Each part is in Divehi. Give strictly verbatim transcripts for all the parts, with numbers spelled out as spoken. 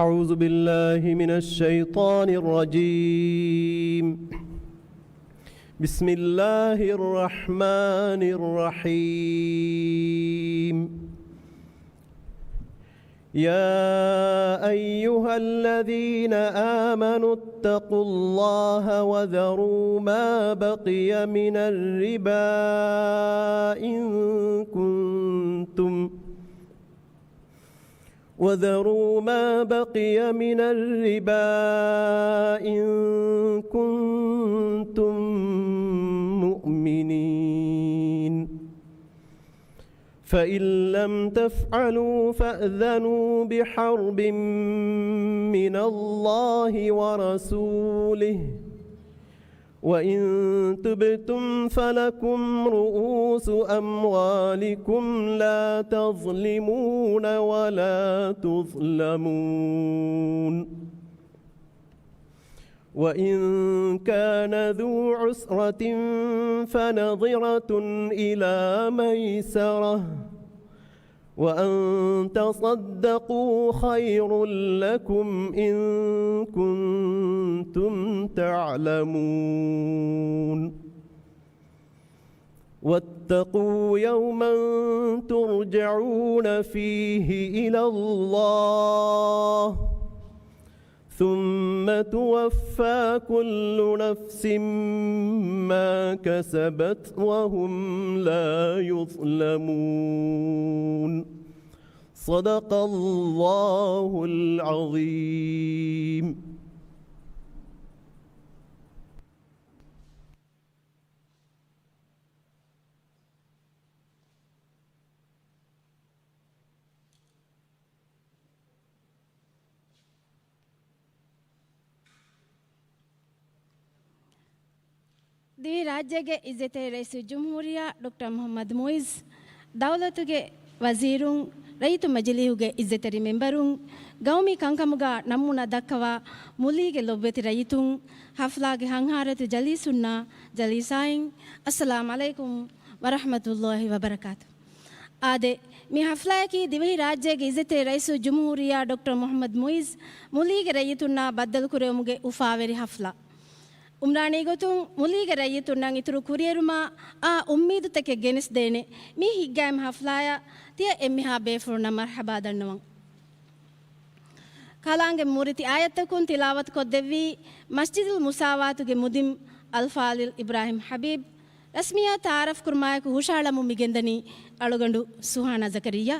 أعوذ بالله من الشيطان الرجيم. بسم الله الرحمن الرحيم. يا أيها الذين آمنوا اتقوا الله وذروا ما بقي من الربا إن كنتم وذروا ما بقي من الربا إن كنتم مؤمنين. فإن لم تفعلوا فأذنوا بحرب من الله ورسوله، وإن تبتم فلكم رؤوس أموالكم لا تظلمون ولا تظلمون. وإن كان ذو عسرة فنظرة إلى ميسرة، وأن تصدقوا خير لكم إن كنتم تعلمون. واتقوا يوما ترجعون فيه إلى الله ثم توفى كل نفس ما كسبت وهم لا يظلمون. صدق الله العظيم. ދިވެހިރާއްޖޭގެ އިއްޒަތްތެރި ރައީސުލްޖުމްހޫރިއްޔާ ޑޮކްޓަރ މުޙައްމަދު މުޢިއްޒު، ދައުލަތުގެ ވަޒީރުން، ރައްޔިތު މަޖިލީހުގެ އިއްޒަތްތެރި މެމްބަރުން، ގައުމީ ކަންކަމުގަ ނަމޫނާ ދައްކަވާ މުލީގެ ލޮބުވެތި ރައްޔިތުން، ހަފްލާގެ ހަންހާރަތި ޖަލީސުންނާ ޖަލީސާއިން، އައްސަލާމު ޢަލައިކުމް ވަރަޙްމަތުﷲި ވަބަރަކާތު. އާދެ، މި ހަފްލާއަކީ ދިވެހިރާއްޖޭގެ އިއްޒަތްތެރި ރައީސުލްޖުމްހޫރިއްޔާ ޑޮކްޓަރ މުޙައްމަދު މުޢިއްޒު މުލީގެ ރައްޔިތުންނާ ބައްދަލުކުރެވުމުގެ އުފާވެރި ހަފްލާ. އުމްރާނީ ގޮތުން މުލީގެ ރައްޔިތުންނަށް އިތުރު ކުރިއެރުމާ އާ އުއްމީދުތަކެއް ގެނެސްދޭނެ މި ހިތްގައިމު ހަފްލާއަށް ތިޔަ އެންމެހާ ބޭފުޅުންނަށް މަރްޙަބާ ދަންނަވަން. ކަލާނގެ މޫރިތި އާޔަތަކުން ތިލާވަތުކޮށްދެއްވީ މަސްޖިދުލް މުސާވާތުގެ މުދިން އަލްފާޟިލް އިބްރާހިމް ޙަބީބް. ރަސްމިއްޔާތު ތަޢާރަފް ކުރުމާއެކު ހުށަހަޅަމުން މިގެންދަނީ އަޅުގަނޑު ސުހާނާ ޒަކަރިއްޔާ.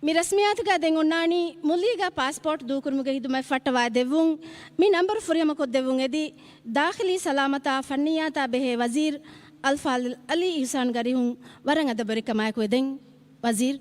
މި ރަސްމިއްޔާތުގަ ދެން އޮންނާނީ މުލީގަ ޕާސްޕޯޓް ދޫކުރުމުގެ ހިދުމަތް ފައްޓަވާދެއްވުން. މި ނަންބަރު ފުރިހަމަކޮށްދެއްވުން އެދި، ދާޚިލީ ސަލާމަތާ ފަންނިއްޔާތާ ބެހޭ ވަޒީރު އަލްފާޟިލް ޢަލީ އިޙްސާން ގަރިހުން ވަރަށް އަދަބުވެރިކަމާއެކު އެދެން. ވަޒީރު.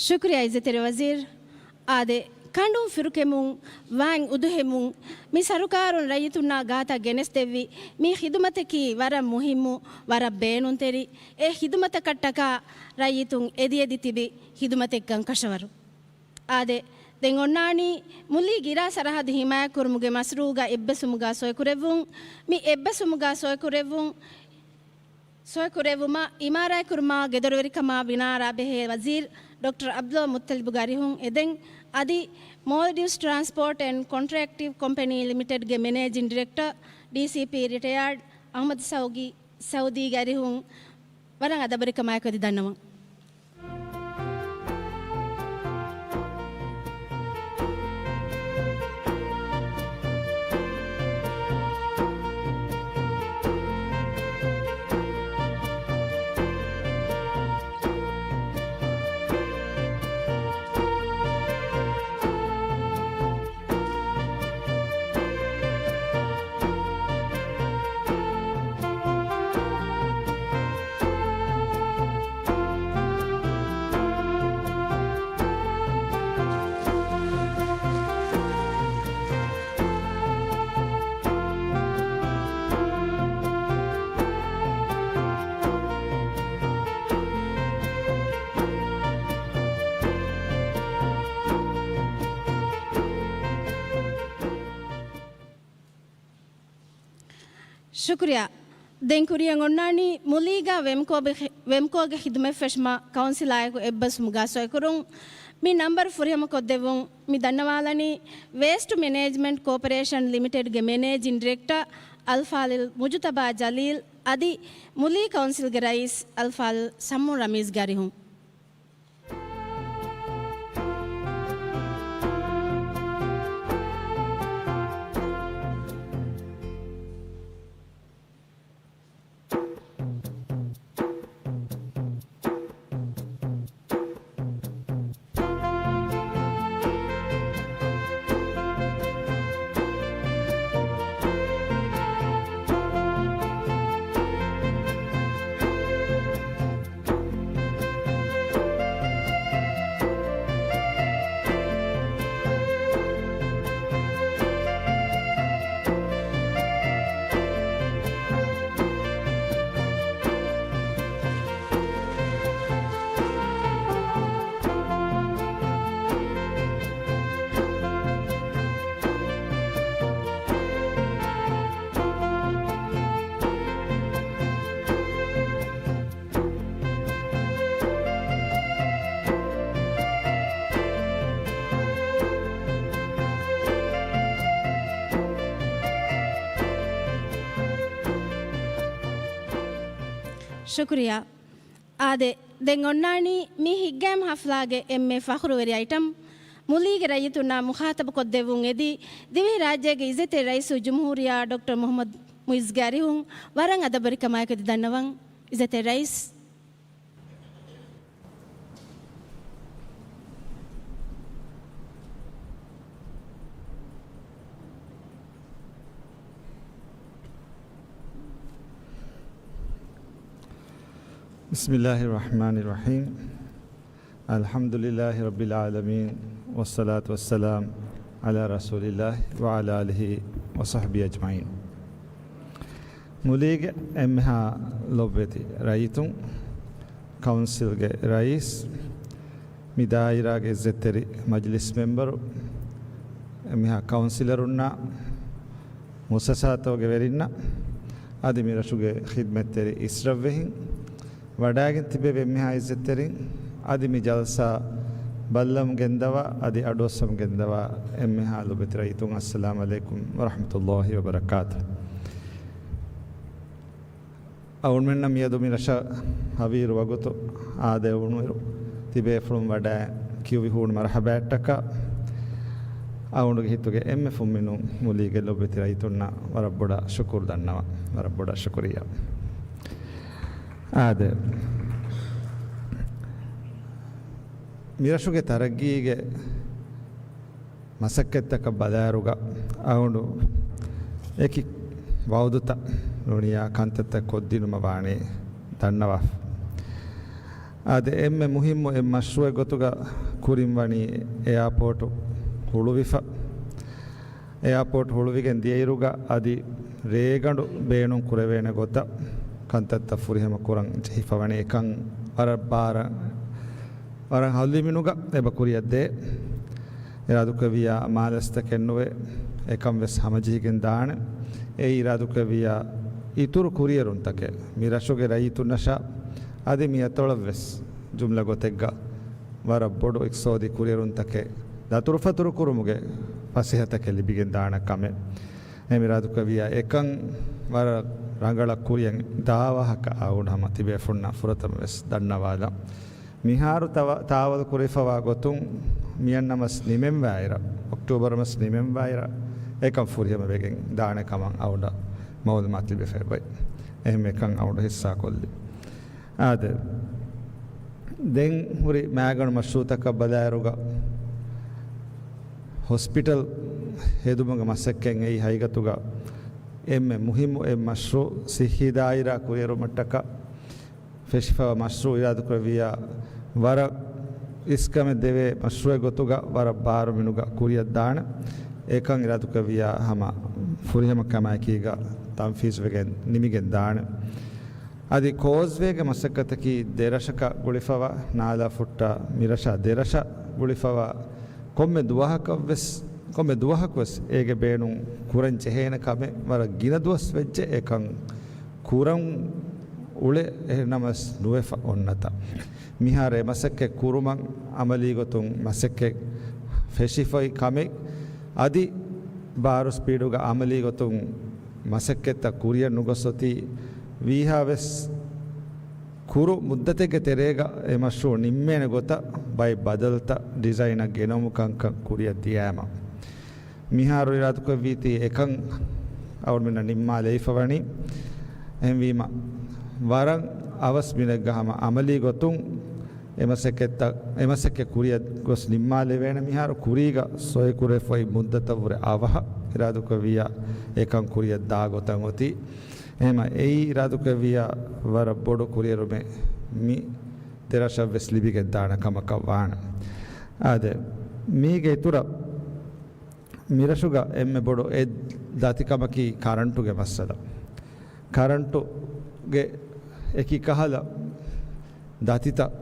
ޝުކުރިއްޔާ އިއްޒަތްތެރި ވަޒީރު. އާދެ، ކަނޑުން ފިރުކެމުން، ވާން އުދުހެމުން، މި ސަރުކާރުން ރައްޔިތުންނާ ގާތަށް ގެނެސްދެއްވި މި ޚިދުމަތަކީ ވަރަށް މުހިއްމު، ވަރަށް ބޭނުންތެރި. އެ ޚިދުމަތަކަށްޓަކާ ރައްޔިތުން އެދިއެދި ތިބި ޚިދުމަތެއްގަން ކަށަވަރު. އާދެ، ދެން އޮންނާނީ މުލީ ގިރާ ސަރަހައްދު ހިމާޔަތްކުރުމުގެ މަޝްރޫޢުގަ އެއްބަސްވުމުގަ ސޮއިކުރެއްވުން. މި އެއްބަސްވުމުގަ ސޮއިކުރެއްވުން، ސޮއިކުރެއްވުމަށް އިމާރާތްކުރުމާ ގެދޮރުވެރިކަމާ ބިނާއަރާ ބެހޭ ވަޒީރު ޑޮކްޓަރ ޢަބްދުﷲ މުއްތަލިބު ގަރިހުން އެދެން، އަދި މޯލްޑިވްސް ޓްރާންސްޕޯޓް އެންޑް ކޮންޓްރެކްޓިވް ކޮމްޕެނީ ލިމިޓެޑްގެ މެނޭޖިން ޑިރެކްޓަރ، ޑީސީޕީ ރިޓަޔާޑް އަޙްމަދު ސައުދީ، ސައުދީ ގަރިހުން ވަރަށް އަދަބުރިކަމާއެކު އެދި ދަންނަވަން. ޝުކުރިއްޔާ. ދެން ކުރިއަށް އޮންނާނީ މުލީގަ ވެމްކޯގެ، ވެމްކޯގެ ޚިދުމަތް ފެށުމަށް ކައުންސިލާއެކު އެއްބަސްވުމުގަ ސޮއިކުރުން. މި ނަންބަރު ފުރިހަމަކޮށްދެއްވުން. މި ދަންނަވާލަނީ ވޭސްޓް މެނޭޖްމަންޓް ކޯޕަރޭޝަން ލިމިޓެޑްގެ މެނޭޖިން ޑިރެކްޓަރ އަލްފާޟިލް މުޖުތަބާ ޖަލީލް އަދި މުލީ ކައުންސިލްގެ ރައީސް އަލްފާޟިލް ސަމްއު ރަމީޒްގެ އަރިހުން. ޝުކުރިއްޔާ. އާދެ، ދެން އޮންނާނީ މި ހިތްގައިމު ހަފްލާގެ އެންމެ ފަޚުރުވެރި އައިޓަމް، މުލީގެ ރައްޔިތުންނާ މުޚާތަބުކޮށްދެއްވުން އެދި، ދިވެހިރާއްޖޭގެ އިއްޒަތްތެރި ރައީސުލް ޖުމްހޫރިއްޔާ ޑޮކްޓަރ މުޙައްމަދު މުޢިއްޒުގެ އަރިހުން ވަރަށް އަދަބުވެރިކަމާއެކު އެދި ދަންނަވަން. އިއްޒަތްތެރި ރައީސް. بسم الله الرحمن الرحيم. الحمد لله رب العالمين، والصلاة والسلام على رسول الله وعلى آله وصحبه أجمعين. މުލީގެ އެންމެހާ ލޮބުވެތި ރައްޔިތުން، ކައުންސިލްގެ ރައީސް، މި ދާއިރާގެ އިއްޒަތްތެރި މަޖިލިސް މެމްބަރު، އެންމެހާ ކައުންސިލަރުންނާ، މުއައްސަސާތަކުގެ ވެރިންނަށް، އަދި މި ރަށުގެ ޚިދްމަތްތެރި އިސްރަށްވެހިން، ވަޑައިގެން ތިބެވި އެންމެހާ އިއްޒަތްތެރިން، އަދި މި ޖަލްސާ ބައްލަވަމުން ގެންދަވާ، އަދި އަޑުއައްސަމުން ގެންދަވާ އެންމެހާ ލޮބުވެތި ރައްޔިތުން، އައްސަލާމް ޢަލައިކުމް ވަރަޙްމަތުﷲ ވަބަރަކާތު. އަޅުގަނޑުމެންނަށް މިއަދު މި ރަށަށް ހަވީރު ވަގުތު އާދެވުނުއިރު، ތިބޭފުޅުން ވަޑައި ކިޔުވި ހޫނު މަރުޙަބާއަށްޓަކާ، އަޅުގަނޑުގެ ހިތުގެ އެންމެ ފުންމިނުން މުލީގެ ލޮބުވެތި ރައްޔިތުންނަށް ވަރަށް ބޮޑަށް ޝުކުރު ދަންނަވަން. ވަރަށް ބޮޑަށް ޝުކުރިއްޔާ. އާދެ، މިރަށުގެ ތަރައްގީގެ މަސައްކަތްތަކަށް ބަލާއިރުގަ އަޅުގަނޑު އެކި ވައުދުތައް ނޫނިޔާ ކަންތައްތައް ކޮށްދިނުމަށް ވާނީ ދަންނަވާފަ. އާދެ، އެންމެ މުހިއްމު އެއް މަޝްރޫޢެއް ގޮތުގަ ކުރިން ވަނީ އެއާޕޯޓު ހުޅުވިފަ. އެއާޕޯޓް ހުޅުވިގެން ދިޔައިރުގަ އަދި ރޭގަނޑު ބޭނުން ކުރެވޭނެ ގޮތަށް ކަންތައްތައް ފުރިހަމަ ކުރަން ޖެހިފަވަނީ. އެކަން ވަރަށް ބާރަށް، ވަރަށް ހަލުލިމިނުގަ އެބަ ކުރިއަށްދޭ. އިރާދުކުރެއްވިއްޔާ މާލަސްތަކެއްނުވެ، އެކަން ވެސް ހަމަޖެހިގެން ދާނެ. އެއީ އިރާދުކުރެއްވިއްޔާ އިތުރު ކުރިއެރުންތަކެއް މި ރަށުގެ ރައްޔިތުންނަށާ އަދި މި އަތޮޅަށްވެސް ޖުމްލަ ގޮތެއްގަ ވަރަށް ބޮޑު އިޤްތިޞާދީ ކުރިއެރުންތަކެއް ދަތުރުފަތުރު ކުރުމުގެ ފަސޭހަތަކެއް ލިބިގެން ދާނެ ކަމެއް. އެހެން އިރާދުކުރެއްވިއްޔާ އެކަން ވަރަށް ރަނގަޅަށް ކުރިއަށް ދާ ވާހަކަ އަޅުގަނޑު ހަމަ ތިބޭފުންނަށް ފުރަތަމަ ވެސް ދަންނަވާލަން. މިހާރު ތަވަ-، ތާވަލު ކުރެވިފަވާ ގޮތުން މިއަންނަމަސް ނިމެންވާއިރަށް، އޮކްޓޫބަރު މަސް ނިމެންވާއިރަށް އެކަން ފުރިހަމަ ވެގެން ދާނެ ކަމަށް އަޅުގަނޑަށް މައުލޫމާތު ލިބިފައި އޮތް. އެހެން އެކަން އަޅުގަނޑު ހިއްސާ ކޮށްލި. އާދެ، ދެން ހުރި މައިގަނޑު މަޝްރޫޢުތަކަށް ބަލާއިރުގަ، ހޮސްޕިޓަލް ހެދުމުގެ މަސައްކަތް އެއީ ހަގީގަތުގަ އެންމެ މުހިއްމު އެއް މަޝްރޫޢު. ޞިއްޙީ ދާއިރާ ކުރިއެރުމަށްޓަކާ ފެށިފަވާ މަޝްރޫޢު އިރާދަކުރެއްވިއްޔާ، ވަރަށް އިސްކަމެއް ދެވޭ މަޝްރޫޢެއް ގޮތުގަ ވަރަށް ބާރު މިނުގަ ކުރިއަށް ދާނެ. އެކަން އިރާދަކުރެއްވިއްޔާ ހަމަ ފުރިހަމަ ކަމާއެކީގަ ތަންފީޒުވެގެން ނިމިގެން ދާނެ. އަދި ކޯޒްވޭގެ މަސައްކަތަކީ ދެރަށަކަށް ގުޅިފަވާ، ނާލާ ފުއްޓާ މިރަށާ ދެރަށަށް ގުޅިފަވާ، ކޮންމެ ދުވަހަކަށް ވެސް، ކޮންމެ ދުވަހަކު ވެސް އޭގެ ބޭނުން ކުރަން ޖެހޭނެ ކަމެއް ވަރަށް ގިނަ ދުވަސް ވެއްޖެ އެކަން ކުރަން އުޅެ، އެހެންނަމަސް ނުވެފަ އޮންނަތާ. މިހާރު އެ މަސައްކަތް ކުރުމަށް އަމަލީ ގޮތުން މަސައްކަތް ފެށިފައި ކަމެއް އަދި ބާރު ސްޕީޑުގަ އަމަލީ ގޮތުން މަސައްކަތްތައް ކުރިއަށް ނުގޮސް އޮތީ ވީހާވެސް ކުރު މުއްދަތެއްގެ ތެރޭގަ އެ މަޝްރޫޢު ނިންމޭނެ ގޮތަށް ބައެއް ބަދަލުތައް ޑިޒައިނަށް ގެނައުމު ކަންކަން ކުރިއަށް ދިޔައިމަ. މިހާރު އިރާދަކުރެއްވީތީ އެކަން އަޅުގަނޑުމެންނަށް ނިންމާލައިފަވަނީ. އެހެންވީމަ، ވަރަށް އަވަސް މިނެއްގަ ހަމަ އަމަލީ ގޮތުން އެ މަސައްކަތްތައް، އެ މަސައްކަތް ކުރިއަށް ގޮސް ނިންމާލެވޭނެ. މިހާރު ކުރީގަ ސޮއިކުރެފައި މުއްދަތަށްވުރެ އަވަހަށް އިރާދަކުރެއްވިއްޔާ އެކަން ކުރިއަށް ދާ ގޮތަށް އޮތީ. އެހެމަ އެއީ އިރާދަކުރެއްވިއްޔާ ވަރަށް ބޮޑު ކުރިއެރުމެއް މި ދެރަށަށްވެސް ލިބިގެން ދާނެ ކަމަކަށް ވާނެ. އާދެ، މީގެ އިތުރަށް މިރަށުގަ އެންމެ ބޮޑު އެއް ދަތިކަމަކީ ކަރަންޓުގެ މައްސަލަ. ކަރަންޓުގެ އެކި ކަހަލަ ދަތިތައް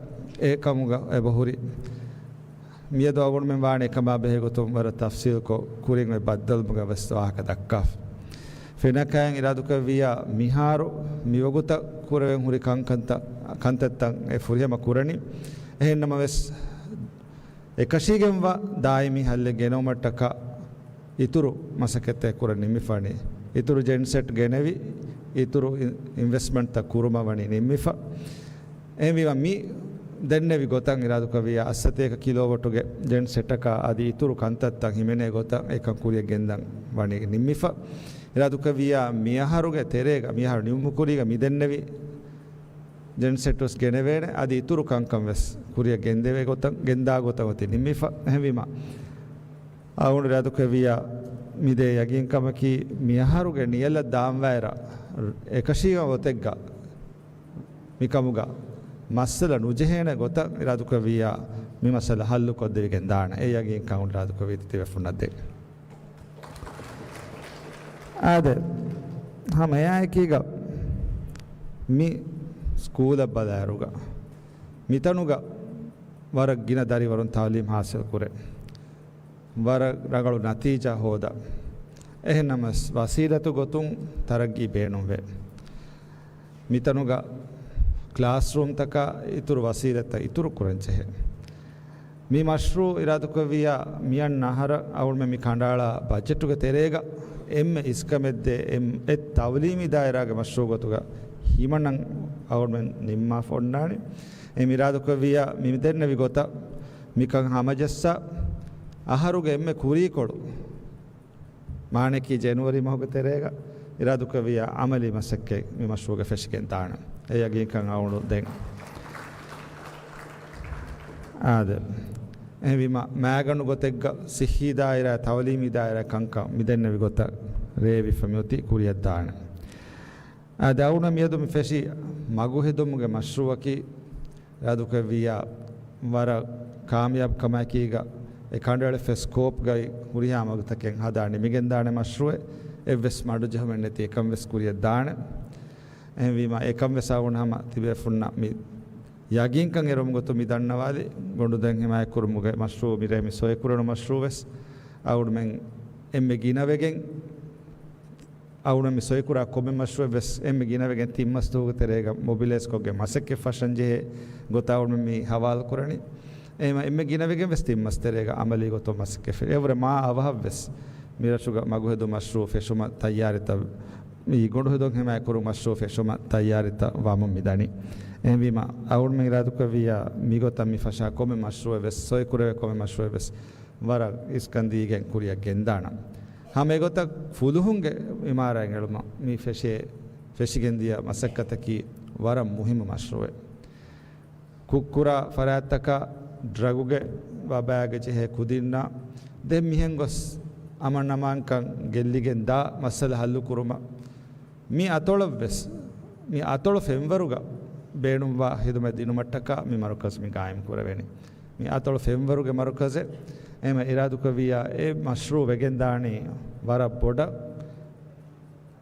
އެކަމުގަ އެބަހުރި. މިއަދު އަޅުގަނޑުމެން ވާނެ އެކަމާ ބެހޭ ގޮތުން ވަރަށް ތަފްސީލްކޮށް ކުރިން އޮތް ބައްދަލުމުގަ ވެސް ވާހަކަ ދައްކާފަ. ފެނަކައިން އިރާދަކުރެއްވިއްޔާ މިހާރު މިވަގުތަށް ކުރެވެން ހުރި ކަންކަންތައް، ކަންތައްތައް އެ ފުރިހަމަ ކުރަނީ. އެހެންނަމަވެސް، އެކަށީގެންވާ ދާއިމީ ހައްލެއް ގެނައުމަށްޓަކާ އިތުރު މަސައްކަތެއް ކުރަން ނިންމިފަނީ. އިތުރު ޖެންސެޓް ގެނެވި، އިތުރު އިން-، އިންވެސްޓްމަންޓްތައް ކުރުމަށް ވަނީ ނިންމިފަ. އެހެންވީމަ މި ދެންނެވި ގޮތަށް އިރާދަކުރެއްވިއްޔާ އަށްސަތޭކަ ކިލޯވަޓުގެ ޖެންސެޓަކާ އަދި އިތުރު ކަންތައްތައް ހިމެނޭ ގޮތަށް އެކަން ކުރިއަށް ގެންދަން ވަނީ ނިންމިފަ. އިރާދަކުރެއްވިއްޔާ މިއަހަރުގެ ތެރޭގަ، މިއަހަރު ނިމުމުކުރީގަ މި ދެންނެވި ޖެންސެޓް ވެސް ގެނެވޭނެ، އަދި އިތުރު ކަންކަން ވެސް ކުރިއަށް ގެންދެވޭ ގޮތަށް، ގެންދާ ގޮތަށް އޮތީ ނިންމިފަ. އެހެންވީމަ، އަޅުގަނޑު އިރާދަކުރެއްވިއްޔާ މިދޭ ޔަގީންކަމަކީ، މިއަހަރުގެ ނިޔަލަށް ދާންވާއިރަށް އެކަށީގެން އޮތެއްގަ މިކަމުގަ މައްސަލަ ނުޖެހޭނެ ގޮތަށް އިރާދަކުރެއްވިއްޔާ މި މައްސަލަ ހައްލު ކޮށްދެވިގެން ދާނެ. އެ ޔަގީންކަން އިރާދަކުރެއްވީތީ ތިބޭފުންނަށް ދޭން. އާދެ، ހަމަ އެއާއެކީގަ މި ސްކޫލަށް ބަލާއިރުގަ މިތަނުގަ ވަރަށް ގިނަ ދަރިވަރުން ތައުލީމް ހާސިލް ކުރޭ. ވަރަށް ރަނގަޅު ނަތީޖާ ހޯދާ. އެހެންނަމަވެސް ވަސީލަތު ގޮތުން ތަރައްގީ ބޭނުންވޭ. މިތަނުގަ ކްލާސްރޫމްތަކާ އިތުރު ވަސީލަތްތައް އިތުރު ކުރަން ޖެހޭ. މި މަޝްރޫޢު އިރާދަކުރެއްވިއްޔާ މިއަންނަ އަހަރަށް އަޅުގަނޑުމެން މި ކަނޑައަޅާ ބަޖެޓުގެ ތެރޭގަ އެންމެ އިސްކަމެއްދޭ އެއް، އެއް ތައުލީމީ ދާއިރާގެ މަޝްރޫޢު ގޮތުގަ ހިމަނަން އަޅުގަނޑުމެން ނިންމާފަ އޮންނާނީ. އެ މި އިރާދަކުރެއްވިއްޔާ މި ދެންނެވި ގޮތަށް މިކަން ހަމަޖައްސާ އަހަރުގެ އެންމެ ކުރީކޮޅު މާނައަކީ ޖެނުއަރީ މަހުގެ ތެރޭގަ އިރާދަކުރެއްވިއްޔާ އަމަލީ މަސައްކަތް މި މަޝްރޫޢުގަ ފެށިގެން ދާނަން. އެ ޔަގީންކަން އަޅުގަނޑު ދެން. އާދެ. އެހެންވީމަ، މައިގަނޑު ގޮތެއްގަ ސިއްހީ ދާއިރާ، ތައުލީމީ ދާއިރާ ކަންކަން މި ދެންނެވި ގޮތަށް ރޭވިފަ މިއޮތީ ކުރިއަށް ދާނެ. އާދެ، އަޅުގަނޑަށް މިއަދު މި ފެށި މަގުހެދުމުގެ މަޝްރޫޢަކީ، އިރާދަކުރެއްވިއްޔާ ވަރަށް ކާމިޔާބު ކަމާއެކީގަ އެ ކަނޑައެޅިފަ ސްކޯޕްގައި ހުރިހާ މަގުތަކެއް ހަދާ ނިމިގެންދާނެ މަޝްރޫޢެއް. އެއްވެސް މަޑުޖެހުމެއް ނެތި އެކަން ވެސް ކުރިއަށް ދާނެ. އެހެންވީމަ އެކަން ވެސް އަޅުގަނޑު ހަމަ ތިބޭފުންނަށް މި ޔަގީންކަން އެރުމުގެ ގޮތުން މި ދަންނަވާލި ގޮނޑުދޮށް ހިމާޔަތްކުރުމުގެ މަޝްރޫޢު މިރޭ މި ސޮއިކުރެވުނު މަޝްރޫޢުވެސް އަޅުގަނޑުމެން އެންމެ ގިނަވެގެން އަޅުގަނޑު މި ސޮއިކުރާ ކޮންމެ މަޝްރޫޢެއްވެސް އެންމެ ގިނަވެގެން ތިން މަސް ދުވަހުގެ ތެރޭގަ މޮބިލައިޒްކޮށްގެން މަސައްކަތް ފަށަންޖެހޭ ގޮތަށް އަޅުގަނޑު މި ހަވާލުކުރަނީ. އެހެމަ އެންމެ ގިނަވެގެންވެސް ތިން މަސް ތެރޭގަ އަމަލީ ގޮތުން މަސައްކަތް ފެށި. އެއަށްވުރެ މާ އަވަހަށްވެސް މިރަށުގަ މަގުހެދު މަޝްރޫޢު ފެށުމަށް ތައްޔާރީތައް މި ގޮނޑު ހެދުން ހިމާޔަތްކުރުން މަޝްރޫއު ފެށުމަށް ތައްޔާރީތައް ވަމުން މި ދަނީ. އެހެންވީމަ، އަޅުގަނޑުމެން އިރާދަކުރެއްވިއްޔާ މިގޮތަށް މި ފަށާ ކޮންމެ މަޝްރޫއެއް ވެސް، ސޮއިކުރެވޭ ކޮންމެ މަޝްރޫއެއް ވެސް ވަރަށް އިސްކަން ދީގެން ކުރިއަށް ގެންދާނަން. ހަމަ އެގޮތަށް ފުލުހުންގެ އިމާރާތް އެޅުމަށް މި ފެށޭ، ފެށިގެންދިޔަ މަސައްކަތަކީ ވަރަށް މުހިއްމު މަޝްރޫއެއް. ކުށްކުރާ ފަރާތްތަކާ، ޑްރަގުގެ ވަބާގެ ޖެހޭ ކުދިންނާ، ދެން މިހެން ގޮސް އަމަން އަމާންކަން ގެއްލިގެން ދާ މައްސަލަ ހައްލުކުރުމަށް މި އަތޮޅަށްވެސް، މި އަތޮޅު ފެންވަރުގަ ބޭނުންވާ ހިދުމަތް ދިނުމަށްޓަކާ މި މަރުކަޒު މި ގާއިމް ކުރެވެނީ. މި އަތޮޅު ފެންވަރުގެ މަރުކަޒެއް. އެހެންވީމަ އިރާދަކުރެއްވިއްޔާ އެ މަޝްރޫއު ވެގެންދާނީ ވަރަށް ބޮޑަށް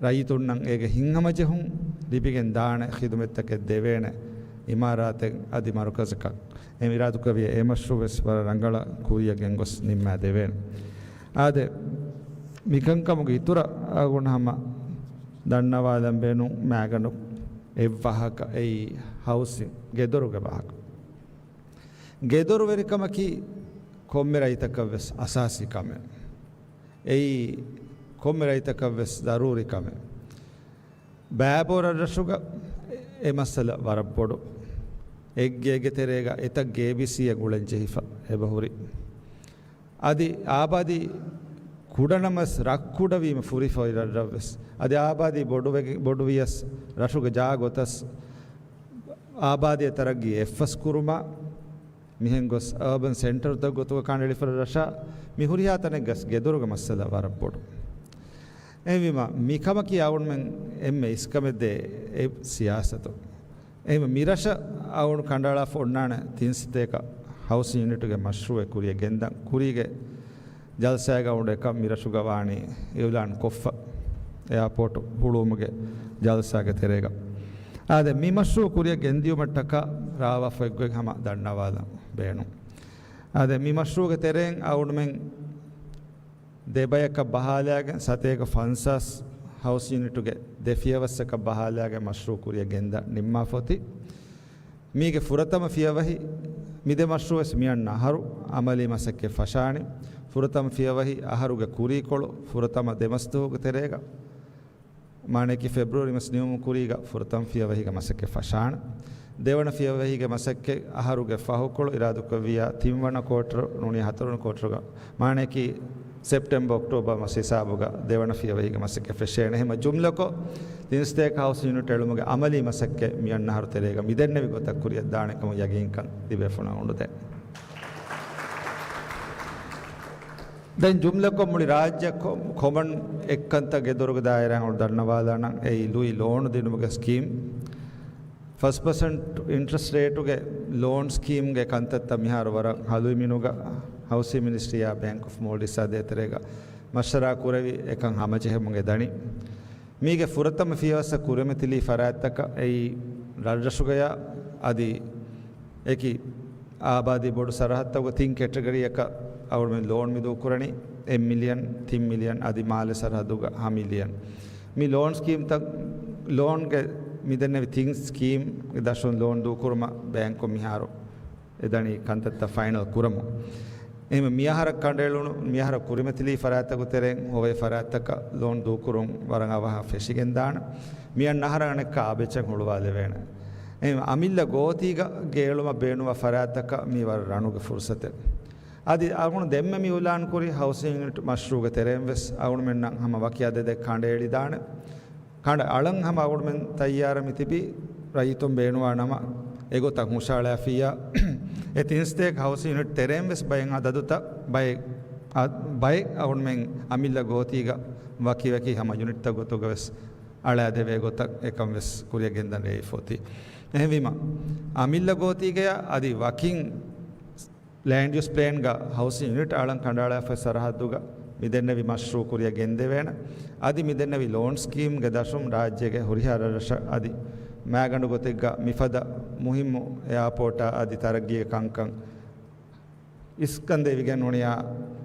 ރައްޔިތުންނަށް އޭގެ ހިތްހަމަޖެހުން ލިބިގެން ދާނެ ޚިދުމަތްތަކެއް ދެވޭނެ އިމާރާތެއް އަދި މަރުކަޒަކަށް. އެ އިރާދަކުރެއްވިއްޔާ އެ މަޝްރޫއު ވެސް ވަރަށް ރަނގަޅަށް ކުރިއަށް ގެންގޮސް ނިންމާ ދެވޭނެ. އާދެ، މިކަންކަމުގެ އިތުރަށް އަޅުގަނޑު ހަމަ ދަންނަވާލަން ބޭނުން މާގަނޑު އެއްވާހަކަ އެއީ ހައުސިން، ގެދޮރުގެ ވާހަކަ. ގެދޮރުވެރިކަމަކީ ކޮންމެ ރައްޔިތަކަށް ވެސް އަސާސީ ކަމެއް. އެއީ ކޮންމެ ރައްޔިތަކަށް ވެސް ޟަރޫރީ ކަމެއް. ބައިބޯ ރަށްރަށުގަ އެ މައްސަލަ ވަރަށް ބޮޑު. އެއްގޭގެ ތެރޭގަ އެތައް ގޭބިސީއެއް އުޅެން ޖެހިފަ އެބަހުރި. އަދި އާބާދީ ކުޑަނަމަވެސް ރަށް ކުޑަވީމަ ފުރިފައި ރަށްރަށްވެސް. އަދި އާބާދީ ބޮޑުވެގެ-، ބޮޑުވިޔަސް ރަށުގެ ޖާ ގޮތަސް އާބާދީ ތަރައްގީ އެއްފަސް ކުރުމަށް މިހެން ގޮސް އާބަން ސެންޓަރުތައް ގޮތުގަ ކަނޑައެޅިފަ ރަށަށް މި ހުރިހާ ތަނެއްގަސް ގެދޮރުގެ މައްސަލަ ވަރަށް ބޮޑު. އެހެންވީމަ، މިކަމަކީ އަޅުގަނޑުމެން އެންމެ އިސްކަމެއްދޭ އެ ސިޔާސަތު. އެހެންވީމަ، މިރަށަށް އަޅުގަނޑު ކަނޑައަޅާފަ އޮންނާނެ ތިން ސަތޭކަ ހައުސިން ޔުނިޓުގެ މަޝްރޫއެއް ކުރިއަށް ގެންދަން. ކުރީގެ ޖަލްސާގަ އުޑައަކަށް މިރަށުގަ ވާނީ އިއުލާން ކޮށްފަ، އެއާޕޯޓު ހުޅުވުމުގެ ޖަލްސާގެ ތެރޭގަ. އާދެ، މި މަޝްރޫއު ކުރިއަށް ގެންދިއުމަށްޓަކާ ރާވާފައިގޮތް ހަމަ ދަންނަވާލަން ބޭނުން. އާދެ، މި މަޝްރޫއުގެ ތެރެއިން އަޅުގަނޑުމެން ދެބަޔަކަށް ބަހާލާގެން ސަތޭކަ ފަންސާސް ހައުސް ޔުނިޓުގެ ދެ ފިޔަވައްސަކަށް ބަހާލާގެން މަޝްރޫއު ކުރިއަށް ގެންދަން ނިންމާފަ އޮތީ. މީގެ ފުރަތަމަ ފިޔަވަހި މި ދެ މަޝްރޫއުވެސް މިއަންނަ އަހަރު އަމަލީ މަސައްކަތް ފަށާނެ. ފުރަތަމަ ފިޔަވަހި އަހަރުގެ ކުރީކޮޅު ފުރަތަމަ ދެ މަސްދުވަހުގެ ތެރޭގަ، މާނައަކީ ފެބްރުއަރީ މަސް ނިމުމުން ކުރީގަ ފުރަތަމަ ފިޔަވަހީގެ މަސައްކަތް ފަށާނެ. ދެވަނަ ފިޔަވަހީގެ މަސައްކަތް އަހަރުގެ ފަހުކޮޅު އިރާދަކުރެއްވިއްޔާ ތިންވަނަ ކޯޓަރު ނޫނީ ހަތަރުވަނަ ކޯޓަރުގަ، މާނައަކީ ސެޕްޓެމްބަރ އޮކްޓޯބަރ މަސް ހިސާބުގަ ދެވަނަ ފިޔަވަހީގެ މަސައްކަތް ފެށޭނެ. އެހެންވީމަ ޖުމްލަކޮށް، ތިން ސަތޭކަ ހައުސް ޔުނިޓް އެޅުމުގެ އަމަލީ މަސައްކަތް މިއަންނަ އަހަރު ތެރޭގަ މިދެންނެވި ގޮތަށް ކުރިއަށް ދާނެ ކަމަށް ޔަގީންކަން ލިބޭފަ އޮންނާނެ. ދެން ޖުމްލަކޮށް މުޅި ރާއްޖެ ކޮ-، ކޮމަން އެއްކަންތައް ގެދޮރުގެ ދާއިރާއިން އަޅުގަނޑު ދަންނަވާލާނަން، އެއީ ލުއި ލޯނު ދިނުމުގެ ސްކީމް. ފަސް ޕަސެންޓް އިންޓްރެސްޓް ރޭޓުގެ ލޯން ސްކީމްގެ ކަންތައްތައް މިހާރު ވަރަށް ހަލުވި މިނުގަ ހައުސިން މިނިސްޓްރީއާ ބޭންކް އޮފް މޯލްޑިވްސްއާ ދޭތެރޭގަ މަޝްވަރާ ކުރެވި އެކަން ހަމަޖެހެމުން އެ ދަނީ. މީގެ ފުރަތަމަ ފިޔަވައްސަށް ކުރިމަތިލީ ފަރާތްތަކަށް އެއީ ރަށްރަށުގަޔާ އަދި އެކި އާބާދީ ބޮޑު ސަރަހައްދުގެ ތިން ކެޓަގަރީއަކަށް އަޅުގަނޑުމެން ލޯން މި ދޫކުރަނީ، އެއް މިލިއަން، ތިން މިލިއަން އަދި މާލެ ސަރަހައްދުގަ ހަ މިލިއަން. މި ލޯން ސްކީމްތައް، ލޯންގެ މިދެންނެވި ތިން ސްކީމްގެ ދަށުން ލޯން ދޫކުރުމަށް ބޭންކުން މިހާރު އެދަނީ ކަންތައްތައް ފައިނަލް ކުރަމުން. އެހެންވެ، މިއަހަރަށް ކަނޑައެޅުނު، މިއަހަރަށް ކުރިމަތިލީ ފަރާތްތަކުގެ ތެރެއިން ހޮވޭ ފަރާތްތަކަށް ލޯން ދޫކުރުން ވަރަށް އަވަހަށް ފެށިގެންދާނެ. މިއަންނަ އަހަރަށް އަނެއްކާ އާ ބެޗެއް ހުޅުވާލެވޭނެ. އެހެންވެ، އަމިއްލަ ގޯތީގަ ގެއެޅުމަށް ބޭނުންވާ ފަރާތްތަކަށް މީ ވަރަށް ރަނުގެ ފުރުސަތެއް. އަދި އަޅުގަނޑު ދެންމެ މި އިއުލާން ކުރި ހައުސިން ޔުނިޓް މަޝްރޫއުގެ ތެރެއިން ވެސް އަޅުގަނޑުމެންނަށް ހަމަ ވަކި އަދަދެއް ކަނޑައެޅިދާނެ. ކަނޑައަޅަން ހަމަ އަޅުގަނޑުމެން ތައްޔާރަށް މިތިބީ، ރައްޔިތުން ބޭނުންވާ ނަމަ އެގޮތަށް ހުށަހަޅާފިއްޔާ، އެ ތިން ސަތޭކަ ހައުސިން ޔުނިޓް ތެރެއިން ވެސް ބައެއް އަދަދުތައް، ބައެއް، އަ، ބައެއް އަޅުގަނޑުމެން އަމިއްލަ ގޯތީގަ ވަކިވަކި ހަމަ ޔުނިޓްތައް ގޮތުގަ ވެސް އަޅާދެވޭ ގޮތަށް އެކަން ވެސް ކުރިއަށް ގެންދަން ރޭވިފަ އޮތީ. އެހެންވީމަ، އަމިއްލަ ގޯތީގަޔާ އަދި ވަކިން ލޭންޑް ޔޫސް ޕްލޭންގަ ހައުސިން ޔުނިޓް އަޅަން ކަނޑައަޅާފައި ސަރަހައްދުގަ މިދެންނެވި މަޝްރޫއު ކުރިއަށް ގެންދެވޭނެ. އަދި މިދެންނެވި ލޯން ސްކީމްގެ ދަށުން ރާއްޖޭގެ ހުރިހާ ރަށްރަށަށް އަދި މާގަނޑު ގޮތެއްގަ މިފަދަ މުހިއްމު އެއާޕޯޓާ އަދި ތަރައްގީގެ ކަންކަން އިސްކަން ދެވިގެން ނޫނިއްޔާ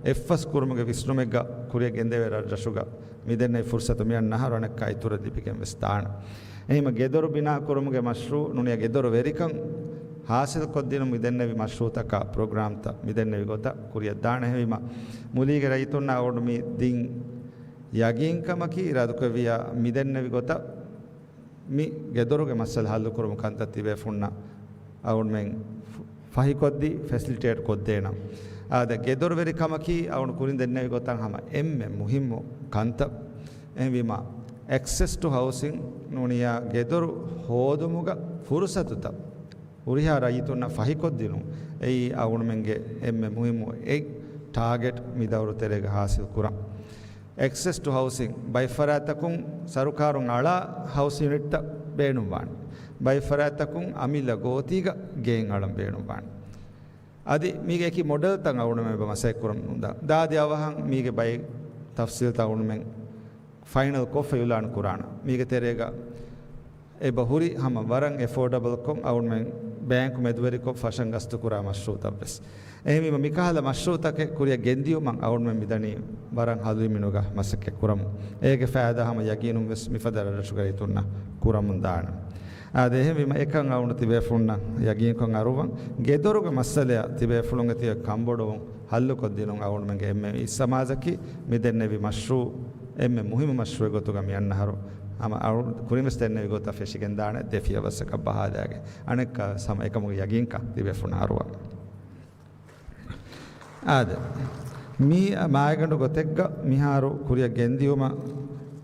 އެއްފަސް ކުރުމުގެ ވިސްނުމެއްގަ ކުރިއަށް ގެންދެވޭ ރަށްރަށުގަ މިދެންނެވި ފުރުސަތު މިއަންނަ އަހަރު އަނެއްކާ އިތުރަށް ލިބިގެން ވެސް ދާނެ. އެހެންވީމަ ގެދޮރު ބިނާ ކުރުމުގެ މަޝްރޫއު ނޫނިއްޔާ ގެދޮރު ވެރިކަން ހާސިލްކޮށްދިނުން މިދެންނެވި މަޝްރޫއުތަކާ ޕްރޮގްރާމްތައް މިދެންނެވި ގޮތަށް ކުރިއަށް ދާނެ. އެހެންވީމަ މުލީގެ ރައްޔިތުންނާ އަޅުގަނޑު މި ދިން ޔަގީންކަމަކީ އިރާދަކުރެއްވިއްޔާ މިދެންނެވި ގޮތަށް މި ގެދޮރުގެ މައްސަލަ ހައްލުކުރުމު ކަންތައް ތިބޭފުންނަށް އަޅުގަނޑުމެން ފަހިކޮށްދީ ފެސިލިޓޭޓް ކޮށްދޭނަން. އާދެ، ގެދޮރުވެރިކަމަކީ އަޅުގަނޑު ކުރިން ދެންނެވި ގޮތަށް ހަމަ އެންމެ މުހިއްމު ކަންތައް. އެހެންވީމަ، އެކްސެސް ޓު ހައުސިން ނޫނިއްޔާ ގެދޮރު ހޯދުމުގަ ފުރުސަތުތައް ހުރިހާ ރައްޔިތުންނަށް ފަހިކޮށްދިނުން އެއީ އަޅުގަނޑުމެންގެ އެންމެ މުހިއްމު އެއް ޓާގެޓް މި ދައުރު ތެރޭގަ ހާސިލް ކުރަން. އެކްސެސް ޓު ހައުސިން، ބައެއް ފަރާތްތަކުން ސަރުކާރުން އަޅާ ހައުސް ޔުނިޓްތައް ބޭނުންވާނެ. ބައެއް ފަރާތްތަކުން އަމިއްލަ ގޯތީގަ ގެއިން އަޅަން ބޭނުންވާނެ. އަދި މީގެ އެކި މޮޑެލްތައް އަޅުގަނޑުމެން އެބަ މަސައްކަތް ކުރަމުންދާ. ދާދި އަވަހަށް މީގެ ބައެއް ތަފްސީލްތައް އަޅުގަނޑުމެން ފައިނަލް ކޮށްފަ އިއުލާން ކުރާނަން. މީގެ ތެރޭގަ އެބަ ހުރި ހަމަ ވަރަށް އެފޯޑަބަލްކޮށް އަޅުގަނޑުމެން ބޭންކު މެދުވެރިކޮށް ފަށަން ގަސްތުކުރާ މަޝްރޫއުތައްވެސް. އެހެންވީމަ މިކަހަލަ މަޝްރޫއުތަކެއް ކުރިއަށް ގެންދިޔުމަށް އަޅުގަނޑުމެން މިދަނީ ވަރަށް ހަލުވި މިނުގަ މަސައްކަތް ކުރަމުން. އޭގެ ފައިދާ ހަމަ ޔަގީނުންވެސް މިފަދަ ރަށްރަށުގެ ރައްޔިތުންނަށް ކުރަމުންދާނެ. އާދެ، އެހެންވީމަ އެކަން އަޅުގަނޑު ތިބޭފުޅުންނަށް ޔަގީންކޮށް އަރުވަން. ގެދޮރުގެ މައްސަލައަށް ތިބޭފުޅުންގެ ތިބެ ކަންބޮޑުވުން ހައްލުކޮށްދިނުން އަޅުގަނޑުމެންގެ އެންމެ އިސްއަމާޒަކީ މި ދެންނެވި މަޝްރޫއު އެންމެ މުހިއްމު މަޝްރޫއެއް ގޮތުގަ މި އަންނަ އަހަރު ހަމަ އަޅު ކުރިންވެސް ދެންނެވި ގޮތަށް ފެށިގެންދާނެ ދެ ފިޔަވައްސަކަށް ބަހާލާގެން. އަނެއްކާ ހަމަ އެކަމުގެ ޔަގީންކަން ތިބޭފުޅުން އަރުވަން. އާދެ، މީ މާގަނޑު ގޮތެއްގަ މިހާރު ކުރިއަށް ގެންދިޔުމަށް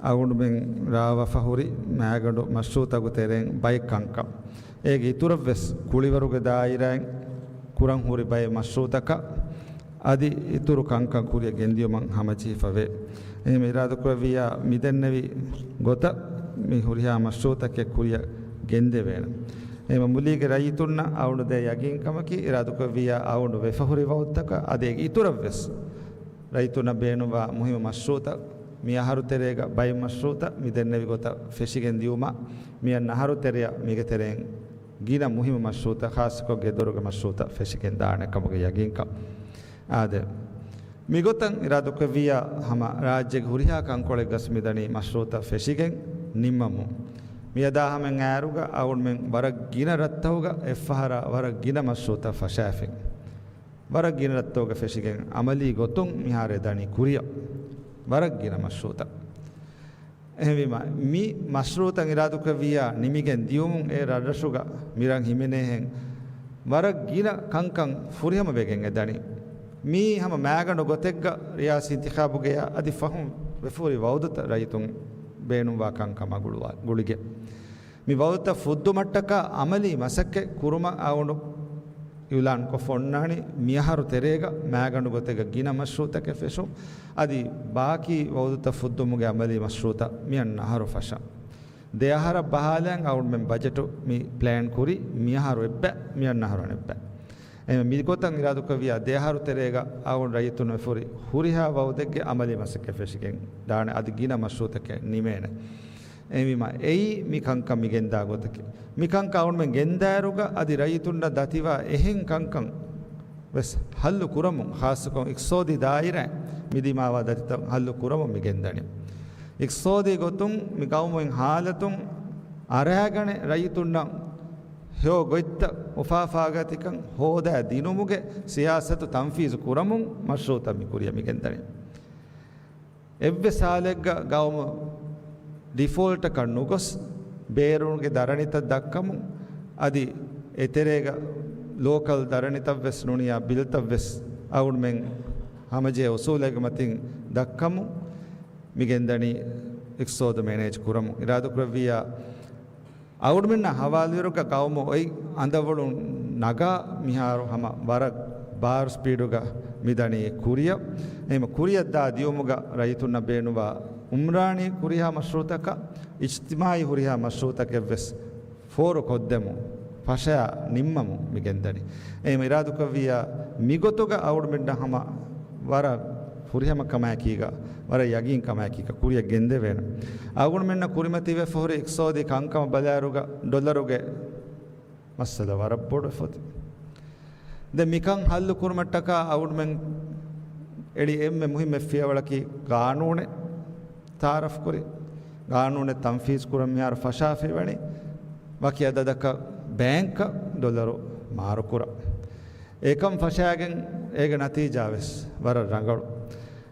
އަޅުގަނޑުމެން ރާވަފަ ހުރި މާގަނޑު މަޝްރޫއުތަކުގެ ތެރެއިން ބައެއް ކަންކަން. އޭގެ އިތުރަށްވެސް ކުޅިވަރުގެ ދާއިރާއިން ކުރަން ހުރި ބައެއް މަޝްރޫއުތަކަށް އަދި އިތުރު ކަންކަން ކުރިއަށް ގެންދިޔުމަށް ހަމަޖެހިފަވޭ. އެހެން އިރާދަކުރެއްވިއްޔާ މިދެންނެވި ގޮތަށް މި ހުރިހާ މަޝްރޫއުތަކެއް ކުރިއަށް ގެންދެވޭނެ. އެހެން މުލީގެ ރައްޔިތުންނަށް އަޅުގަނޑު ދޭ ޔަގީންކަމަކީ އިރާދަކުރެއްވިއްޔާ އަޅުގަނޑު ވެފަހުރި ވައުދުތަކަށް އަދި އޭގެ އިތުރަށްވެސް ރައްޔިތުންނަށް ބޭނުންވާ މުހިއްމު މަޝްރޫއުތައް މި އަހަރު ތެރޭގަ ބައެއް މަޝްރޫއުތައް މި ދެންނެވި ގޮތަށް ފެށިގެން ދިޔުމަށް މި އަންނަ އަހަރު ތެރެއަށް މީގެ ތެރެއިން ގިނަ މުހިއްމު މަޝްރޫއުތައް، ޚާއްޞަކޮށް ގެދޮރުގެ މަޝްރޫއުތައް ފެށިގެން ދާނެ ކަމުގެ ޔަގީންކަން. އާދެ، މިގޮތަށް އިރާދަކުރެއްވިއްޔާ ހަމަ ރާއްޖޭގެ ހުރިހާ ކަންކޮޅެއްގަސް މިދަނީ މަޝްރޫއުތައް ފެށިގެން ނިންމަމުން. މިއަދާ ހަމަ އައިރުގަ އަޅުގަނޑުމެން ވަރަށް ގިނަ ރަށްތަކުގަ އެއްފަހަރާ ވަރަށް ގިނަ މަޝްރޫއުތައް ފަށާފިން. ވަރަށް ގިނަ ރަށްތަކުގަ ފެށިގެން އަމަލީ ގޮތުން މިހާރު އެދަނީ ކުރިއަށް ވަރަށް ގިނަ މަޝްރޫއުތައް. އެހެންވީމަ، މި މަޝްރޫއުތައް އިރާދަކުރެއްވިއްޔާ ނިމިގެން ދިޔުމުން އެ ރަށްރަށުގަ މިރަށް ހިމެނޭހެން ވަރަށް ގިނަ ކަންކަން ފުރިހަމަ ވެގެން އެދަނީ. މީ ހަމަ މާގަނޑު ގޮތެއްގަ ރިޔާސީ އިންތިޚާބުގެޔާ އަދި ފަހުން ވެފަހުރި ވައުދުތައް ރައްޔިތުން ބޭނުންވާ ކަންކަމާ ގުޅުވާ، ގުޅިގެން. މި ވައުދުތައް ފުއްދުމަށްޓަކާ އަމަލީ މަސައްކަތް ކުރުމަށް އަޅުގަނޑު އިއުލާންކޮށްފަ އޮންނާނީ މިއަހަރު ތެރޭގަ މާގަނޑު ގޮތެއްގަ ގިނަ މަޝްރޫއުތަކެއް ފެށުން. އަދި ބާކީ ވައުދުތައް ފުއްދުމުގެ އަމަލީ މަޝްރޫއުތައް މިއަންނަ އަހަރު ފަށަން. ދެ އަހަރަށް ބަހާލައިން އަޅުގަނޑުމެން ބަޖެޓު މި ޕްލޭން ކުރީ މިއަހަރު އެއްބައި، މިއަންނަ އަހަރު އަނެއްބައި. އެހެން މިގޮތަށް އިރާދަކުރެއްވިއްޔާ ދެ އަހަރު ތެރޭގަ އަޅުގަނޑު ރައްޔިތުން ވެފަހުރި ހުރިހާ ވައުދެއްގެ އަމަލީ މަސައްކަތް ފެށިގެން ދާނެ އަދި ގިނަ މަޝްރޫއުތަކެއް ނިމޭނެ. އެހެންވީމަ، އެއީ މި ކަންކަން މިގެންދާ ގޮތަކީ. މި ކަންކަން އަޅުގަނޑުމެން ގެންދާއިރުގަ އަދި ރައްޔިތުންނަށް ދަތިވާ އެހެން ކަންކަން ވެސް ހައްލު ކުރަމުން، ޚާއްޞަކޮށް އިޤްތިޞާދީ ދާއިރާއިން މި ދިމާވާ ދަތިތައް ހައްލު ކުރަމުން މި ގެންދަނީ. އިޤްތިޞާދީ ގޮތުން މި ގައުމުއިން ހާލަތުން އަރާގަނެ ރައްޔިތުންނަށް ހެޔޮ ގޮތްތައް އުފާ ފާގަތިކަން ހޯދާ ދިނުމުގެ ސިޔާސަތު ތަންފީޒު ކުރަމުން މަޝްރޫއުތައް މި ކުރިއަށް މި ގެންދަނީ. އެއްވެސް ހާލެއްގަ ގައުމު ޑިފޯލްޓަކަށް ނުގޮސް، ބޭރުންގެ ދަރަނިތައް ދައްކަމުން، އަދި އެތެރޭގަ ލޯކަލް ދަރަނިތައްވެސް ނޫނިއްޔާ ބިލްތައްވެސް އަޅުގަނޑުމެން ހަމަޖެހޭ އުސޫލެއްގެ މަތިން ދައްކަމުން މި ގެންދަނީ އިޤްތިޞާދު މެނޭޖް ކުރަމުން. އިރާދަކުރެއްވިއްޔާ އަޅުގަނޑުމެންނަށް ހަވާލުވިއިރުގަ ގައުމު އޮތް އަނދަވަޅުން ނަގާ މިހާރު ހަމަ ވަރަށް ބާރު ސްޕީޑުގަ މިދަނީ ކުރިއަށް. އެހެން ކުރިއަށް ދާ ދިޔުމުގަ ރައްޔިތުންނަށް ބޭނުންވާ އުމްރާނީ ހުރިހާ މަޝްރޫއުތަކަށް، އިޖްތިމާޢީ ހުރިހާ މަޝްރޫއުތަކެއްވެސް ފޯރު ކޮށްދެމުން، ފަށައި ނިންމަމުން މި ގެންދަނީ. އެހެން އިރާދަކުރެއްވިއްޔާ މިގޮތުގަ އަޅުގަނޑުމެންނަށް ހަމަ ވަރަށް ފުރިހަމަކަމާއެކީގަ، ވަރަށް ޔަގީންކަމާއެކީގަ ކުރިއަށް ގެންދެވޭނެ. އަޅުގަނޑުމެންނަށް ކުރިމަތިވެފަ ހުރި އިޤްތިޞާދީ ކަންކަމަށް ބަލާއިރުގަ ޑޮލަރުގެ މައްސަލަ ވަރަށް ބޮޑު ފޮތި. ދެން މިކަން ހައްލު ކުރުމަށްޓަކާ އަޅުގަނޑުމެން އެޅި އެންމެ މުހިއްމު އެއް ފިޔަވަޅަކީ ގާނޫނެއް ތައާރަފް ކުރި. ގާނޫނެއް ތަންފީޒު ކުރަން މިހާރު ފަށާފައިވަނީ ވަކި އަދަދަކަށް ބޭންކަށް ޑޮލަރު މާރުކުރަން. އެކަން ފަށާގެން އޭގެ ނަތީޖާވެސް ވަރަށް ރަނގަޅު.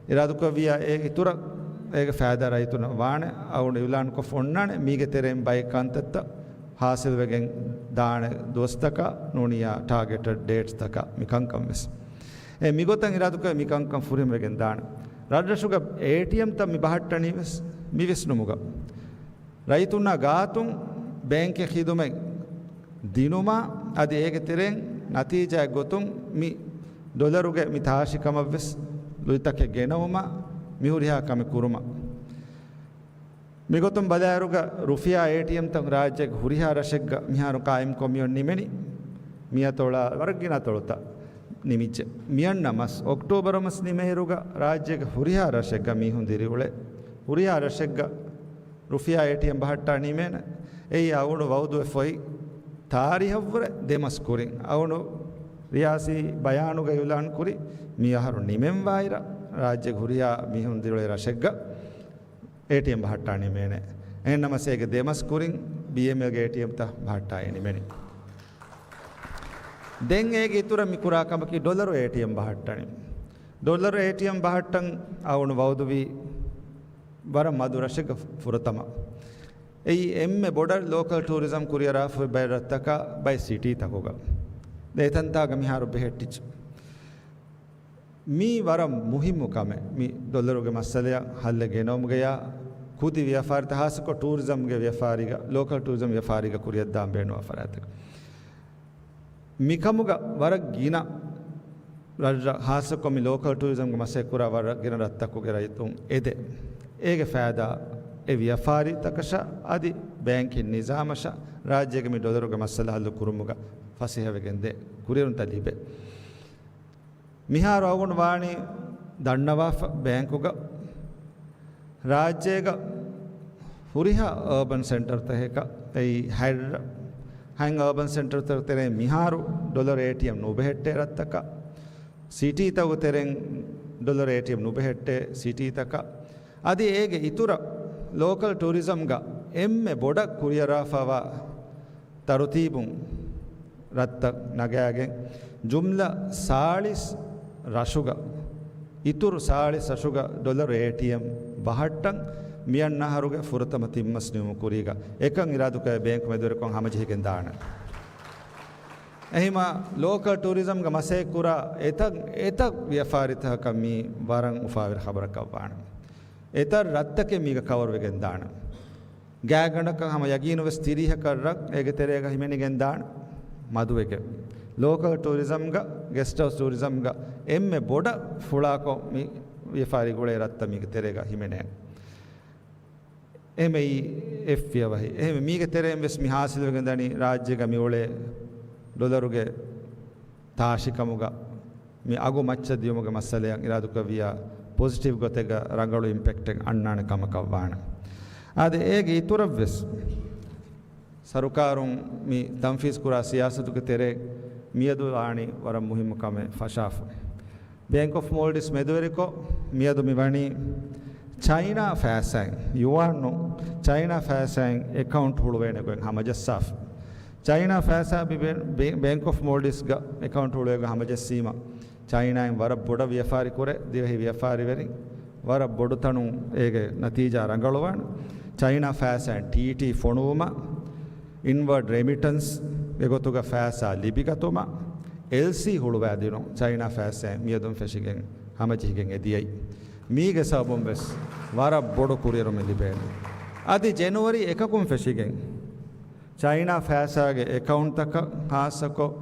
އިރާދަކުރެއްވިއްޔާ އޭގެ އިތުރަށް އޭގެ ފައިދާ ރައްޔިތުންނަށް ވާނެ. އަޅުގަނޑު އިޢުލާންކޮށްފަ އޮންނާނެ މީގެ ތެރެއިން ބައެއް ކަންތައްތައް ހާސިލްވެގެން ދާނެ ދުވަސްތަކާ ނޫނިއްޔާ ޓާގެޓެޑް ޑޭޓްސްތަކާ މި ކަންކަން ވެސް. އެ މިގޮތަށް އިރާދަކުރެ މި ކަންކަން ފުރިހަމަވެގެން ދާނެ. ރަށްރަށުގަ އޭޓީއެމްތައް މި ބަހައްޓަނީ ވެސް މި ވިސްނުމުގަ. ރައްޔިތުންނާ ގާތުން ބޭންކެއް ޚިދުމަތް ދިނުމާ، އަދި އޭގެ ތެރެއިން ނަތީޖާއެއް ގޮތުން މި ޑޮލަރުގެ މި ތާށިކަމަށް ވެސް ލުއިތަކެއް ގެނައުމާ، މި ހުރިހާ ކަމެއް ކުރުމަށް. މިގޮތުން ބަލާއިރުގަ ރުފިޔާ އޭޓީއެމްތައް ރާއްޖޭގެ ހުރިހާ ރަށެއްގަ މިހާރު ޤާއިމްކޮށް މިއޮން ނިމެނީ. މި އަތޮޅާ ވަރަށް ގިނަ އަތޮޅުތައް ނިމިއްޖެ. މިއަންނަ މަސް އޮކްޓޯބަރ މަސް ނިމޭއިރުގަ ރާއްޖޭގެ ހުރިހާ ރަށެއްގަ މީހުން ދިރިއުޅޭ. ހުރިހާ ރަށެއްގަ ރުފިޔާ އޭޓީއެމް ބަހައްޓާ ނިމޭނެ. އެއީ އަޅުގަނޑު ވައުދުވެފައި ތާރީހަށްވުރެ ދެމަސް ކުރިން. އަޅުގަނޑު ރިޔާސީ ބަޔާނުގަ އިޢުލާން ކުރި މި އަހަރު ނިމެންވާއިރަށް ރާއްޖޭގެ ހުރިހާ މީހުން ދިރިއުޅޭ ރަށެއްގަ އޭޓީއެމް ބަހައްޓާ ނިމޭނެ. އެހެންނަމަސް އޭގެ ދެމަސް ކުރިން ބީއެމްއެލްގެ އޭޓީއެމްތައް ބަހައްޓާ ނިމެނީ. ދެން އޭގެ އިތުރަށް މި ކުރާ ކަމަކީ ޑޮލަރު އޭޓީއެމް ބަހައްޓަނީ. ޑޮލަރު އޭޓީއެމް ބަހައްޓަން އަޅުގަނޑު ވައުދުވީ ވަރަށް މަދު ރަށެއްގަ ފުރަތަމަ. އެއީ އެންމެ ބޮޑަށް ލޯކަލް ޓޫރިޒަމް ކުރިއަރާފައި ބައެއް ރަށްތަކާ ބައެއް ސިޓީތަކުގަ. ދެ އެތަންތާގަ މިހާރު ބެހެއްޓިއްޖެ. މީ ވަރަށް މުހިއްމު ކަމެއް. މި ޑޮލަރުގެ މައްސަލަޔަށް ހައްލެއް ގެނައުމުގަޔާ ކުދި ވިޔަފާރިތައް ހާއްސަކޮށް ޓޫރިޒަމްގެ ވިޔަފާރީގަ، ލޯކަލް ޓޫރިޒަމް ވިޔަފާރީގަ ކުރިއަށްދާން ބޭނުންވާ ފަރާތެއް. މިކަމުގަ ވަރަށް ގިނަ ރަށްރަށް، ހާއްސަކޮށް މި ލޯކަލް ޓޫރިޒަމްގެ މަސައްކަތް ކުރާ ވަރަށް ގިނަ ރަށްތަކުގެ ރައްޔިތުން އެދޭ. އޭގެ ފައިދާ އެ ވިޔަފާރިތަކަށާ އަދި ބޭންކިން ނިޒާމަށާ ރާއްޖޭގެ މި ޑޮލަރުގެ މައްސަލަ ހައްލު ކުރުމުގަ ފަސޭހަވެގެންދޭ ކުރިއެރުންތައް ލިބޭ. މިހާރު އަޅުގަނޑު ވާނީ ދަންނަވާފަ ބޭންކުގަ ރާއްޖޭގަ ހުރިހާ އާބަން ސެންޓަރުތަކަކަށް އެއީ ހަތް އާބަން ސެންޓަރުތަކުގެ ތެރެއިން މިހާރު ޑޮލަރު އޭޓީއެމް ނުބެހެއްޓޭ ރަށްތަކަށް، ސިޓީތަކުގެ ތެރެއިން ޑޮލަރު އޭޓީއެމް ނުބެހެއްޓޭ ސިޓީތަކަށް، އަދި އޭގެ އިތުރަށް ލޯކަލް ޓޫރިޒަމްގަ އެންމެ ބޮޑަށް ކުރިއަރާފައިވާ ތަރުތީބުން ރަށްތައް ނަގާގެން ޖުމްލަ ސާޅީސް ރަށުގަ، އިތުރު ސާޅީސް ރަށުގަ ޑޮލަރު އޭޓީއެމް ބަހައްޓަން މިއަންނަ އަހަރުގެ ފުރަތަމަ ތިން މަސް ނިމުމުގެ ކުރީގަ އެކަން އިރާދަކުރެ ބޭންކު މެދުވެރިކޮށް ހަމަޖެހިގެން ދާނެ. އެހިމަ ލޯކަލް ޓޫރިޒަމްގެ މަސައްކަތް ކުރާ އެތައް، އެތައް ވިޔަފާރިތަކަކަށް މީ ވަރަށް އުފާވެރި ޚަބަރަކަށް ވާނެ. އެތައް ރަށްތަކެއް މީގަ ކަވަރުވެގެން ދާނެ. ގާތްގަނޑަކަށް ހަމަ ޔަގީނުވެސް ތިރީހަކަށް ރަށް އޭގެ ތެރޭގަ ހިމެނިގެން ދާނެ މަދުވެގެން. ލޯކަލް ޓޫރިޒަމްގަ، ގެސްޓް ހައުސް ޓޫރިޒަމްގަ އެންމެ ބޮޑަށް ފުޅާކޮށް މި ވިޔަފާރި ގުޅޭ ރަށްތައް މީގެ ތެރޭގަ ހިމެނޭ. އެހެމެއީ އެއް ފިޔަވަހި. އެހެމެ މީގެ ތެރެއިން ވެސް މި ހާސިލްވެގެން ދަނީ ރާއްޖޭގަ މިއުޅޭ ޑޮލަރުގެ ތާށިކަމުގަ މި އަގު މައްޗަށް ދިޔުމުގެ މައްސަލަޔަށް އިރާދަކުރެއްވިޔާ ޕޮޒިޓިވް ގޮތެއްގަ ރަނގަޅު އިމްޕެކްޓެއް އަންނާނެ ކަމަކަށް ވާނެ. އާދެ، އޭގެ އިތުރަށްވެސް ސަރުކާރުން މި ތަންފީޒް ކުރާ ސިޔާސަތުގެ ތެރޭ މިއަދު ވާނީ ވަރަށް މުހިއްމު ކަމެއް ފަށާފަ. ބޭންކް އޮފް މޯލްޑިވްސް މެދުވެރިކޮށް، މިއަދު މި ވަނީ ޗައިނާ ފައިސާއިން، ޔުއާން ނޫން، ޗައިނާ ފައިސާއިން އެކައުންޓް ހުޅުވޭނެ ގޮތް ހަމަޖައްސާފަ. ޗައިނާ ފައިސާ ބި-، ބޭ-، ބޭންކް އޮފް މޯލްޑިވްސްގަ އެކައުންޓް ހުޅުވޭ ގޮތް ހަމަޖެއްސީމަ، ޗައިނާއިން ވަރަށް ބޮޑަށް ވިޔަފާރި ކުރޭ، ދިވެހި ވިޔަފާރިވެރިން ވަރަށް ބޮޑު ތަނުން އޭގެ ނަތީޖާ ރަނގަޅުވާނެ. ޗައިނާ ފައިސާއިން ޓީޓީ ފޮނުވުމަށް، އިންވަޑް ރެމިޓަންސް ގެ ގޮތުގަ ފައިސާ ލިބިގަތުމަށް، އެލްސީ ހުޅުވާދިނުން ޗައިނާ ފައިސާއިން މިއަދުން ފެށިގެން ހަމަޖެހިގެން އެދިޔައީ. މީގެ ސަބަބުން ވެސް ވަރަށް ބޮޑު ކުރިއެރުމެއް ލިބޭނެ. އަދި ޖެނުއަރީ އެކަކުން ފެށިގެން ޗައިނާ ފައިސާގެ އެކައުންޓްތަކަށް ހާއްސަކޮށް،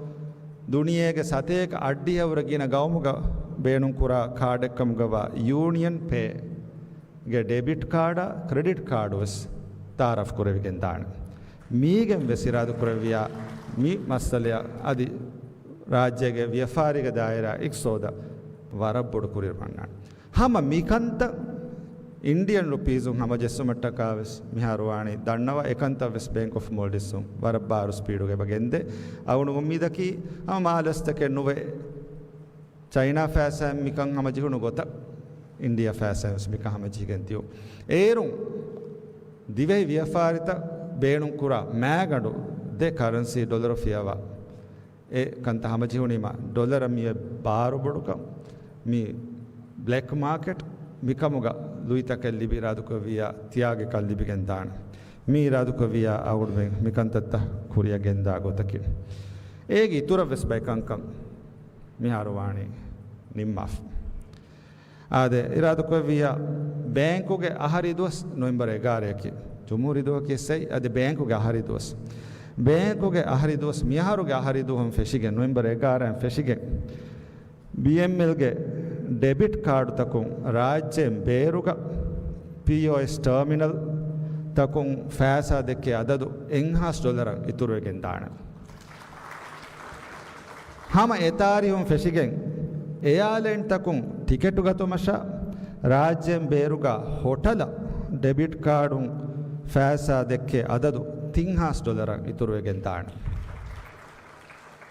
ދުނިޔޭގެ ސަތޭކަ އަށްޑިހަވަރަ ގިނަ ގައުމުގަ ބޭނުންކުރާ ކާޑެއްކަމުގަވާ ޔޫނިއަން ޕޭ ގެ ޑެބިޓް ކާޑާ، ކްރެޑިޓް ކާޑު ވެސް ތައާރަފް ކުރެވިގެން ދާނެ. މީގެން ވެސް އިރާދަ ކުރެއްވިޔާ، މި މައްސަލަޔަށް އަދި ރާއްޖޭގެ ވިޔަފާރީގެ ދާއިރާ އިޤްތިޞާދަށް ވަރަށް ބޮޑު ކުރިއެރުމެއް އަންނާނެ. ހަމަ މިކަންތައް އިންޑިއަން ރުޕީޒުން ހަމަޖެއްސުމަށްޓަކާ ވެސް މިހާރު ވާނީ ދަންނަވާ. އެކަންތައް ވެސް ބޭންކް އޮފް މޯލްޑިވްސުން ވަރަށް ބާރު ސްޕީޑުގަ އެބަ ގެންދޭ. އަޅުގަނޑު އުއްމީދަކީ ހަމަ މާލަސްތަކެއް ނުވެ، ޗައިނާ ފައިސާއިން މިކަން ހަމަޖެހުނު ގޮތަށް އިންޑިއާ ފައިސާއިން ވެސް މިކަން ހަމަޖެހިގެން ދިޔުން. އޭރުން ދިވެހި ވިޔަފާރިތައް ބޭނުންކުރާ މައިގަނޑު ދެ ކަރަންސީ ޑޮލަރު ފިޔަވާ އެ ކަންތައް ހަމަޖެހުނީމަ ޑޮލަރަށް މިއޮތް ބާރު ބޮޑުކަން، މި ބްލެކް މާކެޓް މިކަމުގަ ލުއިތަކެއް ލިބި އިރާދުކުރެއްވިއްޔާ ތިޔާގެކަން ލިބިގެން ދާނެ. މި އިރާދުކުރެއްވިއްޔާ އަޅުގަނޑުމެން މިކަންތައްތައް ކުރިއަށް ގެންދާ ގޮތަކީ. އޭގެ އިތުރަށް ވެސް ބައެއް ކަންކަން މިހާރު ވާނީ ނިންމާފަ. އާދެ، އިރާދުކުރެއްވިއްޔާ ބޭންކުގެ އަހަރީ ދުވަސް ނޮވެމްބަރު އެގާރައަކީ ޖުމްހޫރީ ދުވަހަކީ އެއްސައި، އަދި ބޭންކުގެ އަހަރީ ދުވަސް. ބޭންކުގެ އަހަރީ ދުވަސް މިހާރުގެ އަހަރީ ދުވަހުން ފެށިގެން، ނޮވެމްބަރު އެގާރައިން ފެށިގެން، ބީއެމްއެލްގެ ޑެބިޓް ކާޑުތަކުން ރާއްޖޭން ބޭރުގަ ޕީއޯއެސް ޓާމިނަލް ތަކުން ފައިސާ ދެއްކޭ އަދަދު އެއްހާސް ޑޮލަރަށް އިތުރުވެގެން ދާނެ. ހަމަ އެ ތާރީހުން ފެށިގެން އެއާލައިންތަކުން ޓިކެޓު ގަތުމަށާ، ރާއްޖޭން ބޭރުގަ ހޮޓަލަށް ޑެބިޓް ކާޑުން ފައިސާ ދެއްކޭ އަދަދު ތިންހާސް ޑޮލަރަށް އިތުރުވެގެން ދާނެ.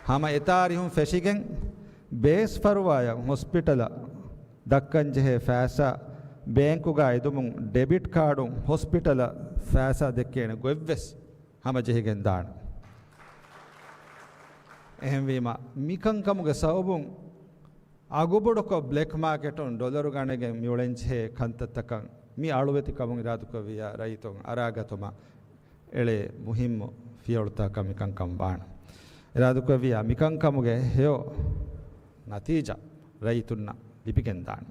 ހަމަ އެ ތާރީހުން ފެށިގެން ބޭސް ފަރުވާއަށް ހޮސްޕިޓަލަށް ދައްކަންޖެހޭ ފައިސާ، ބޭންކުގަ އެދުމުން ޑެބިޓް ކާޑުން ހޮސްޕިޓަލަށް ފައިސާ ދެއްކޭނެ ގޮތްވެސް ހަމަޖެހިގެން ދާނެ. އެހެންވީމަ، މިކަންކަމުގެ ސަބަބުން އަގުބޮޑުކޮށް ބްލެކް މާކެޓުން ޑޮލަރު ގަނެގެން މިއުޅެންޖެހޭ ކަންތައްތަކަށް މި އަޅުވެތިކަމުން އިރާދުކުރެއްވިއްޔާ ރައްޔިތުން އަރާގަތުމަށް އެޅޭ މުހިއްމު ފިޔަވަޅުތަކަށް މިކަންކަން ވާނެ. އިރާދުކުރެއްވިއްޔާ މިކަންކަމުގެ ހެޔޮ ނަތީޖާ ރައްޔިތުންނަށް ލިބިގެންދާނެ.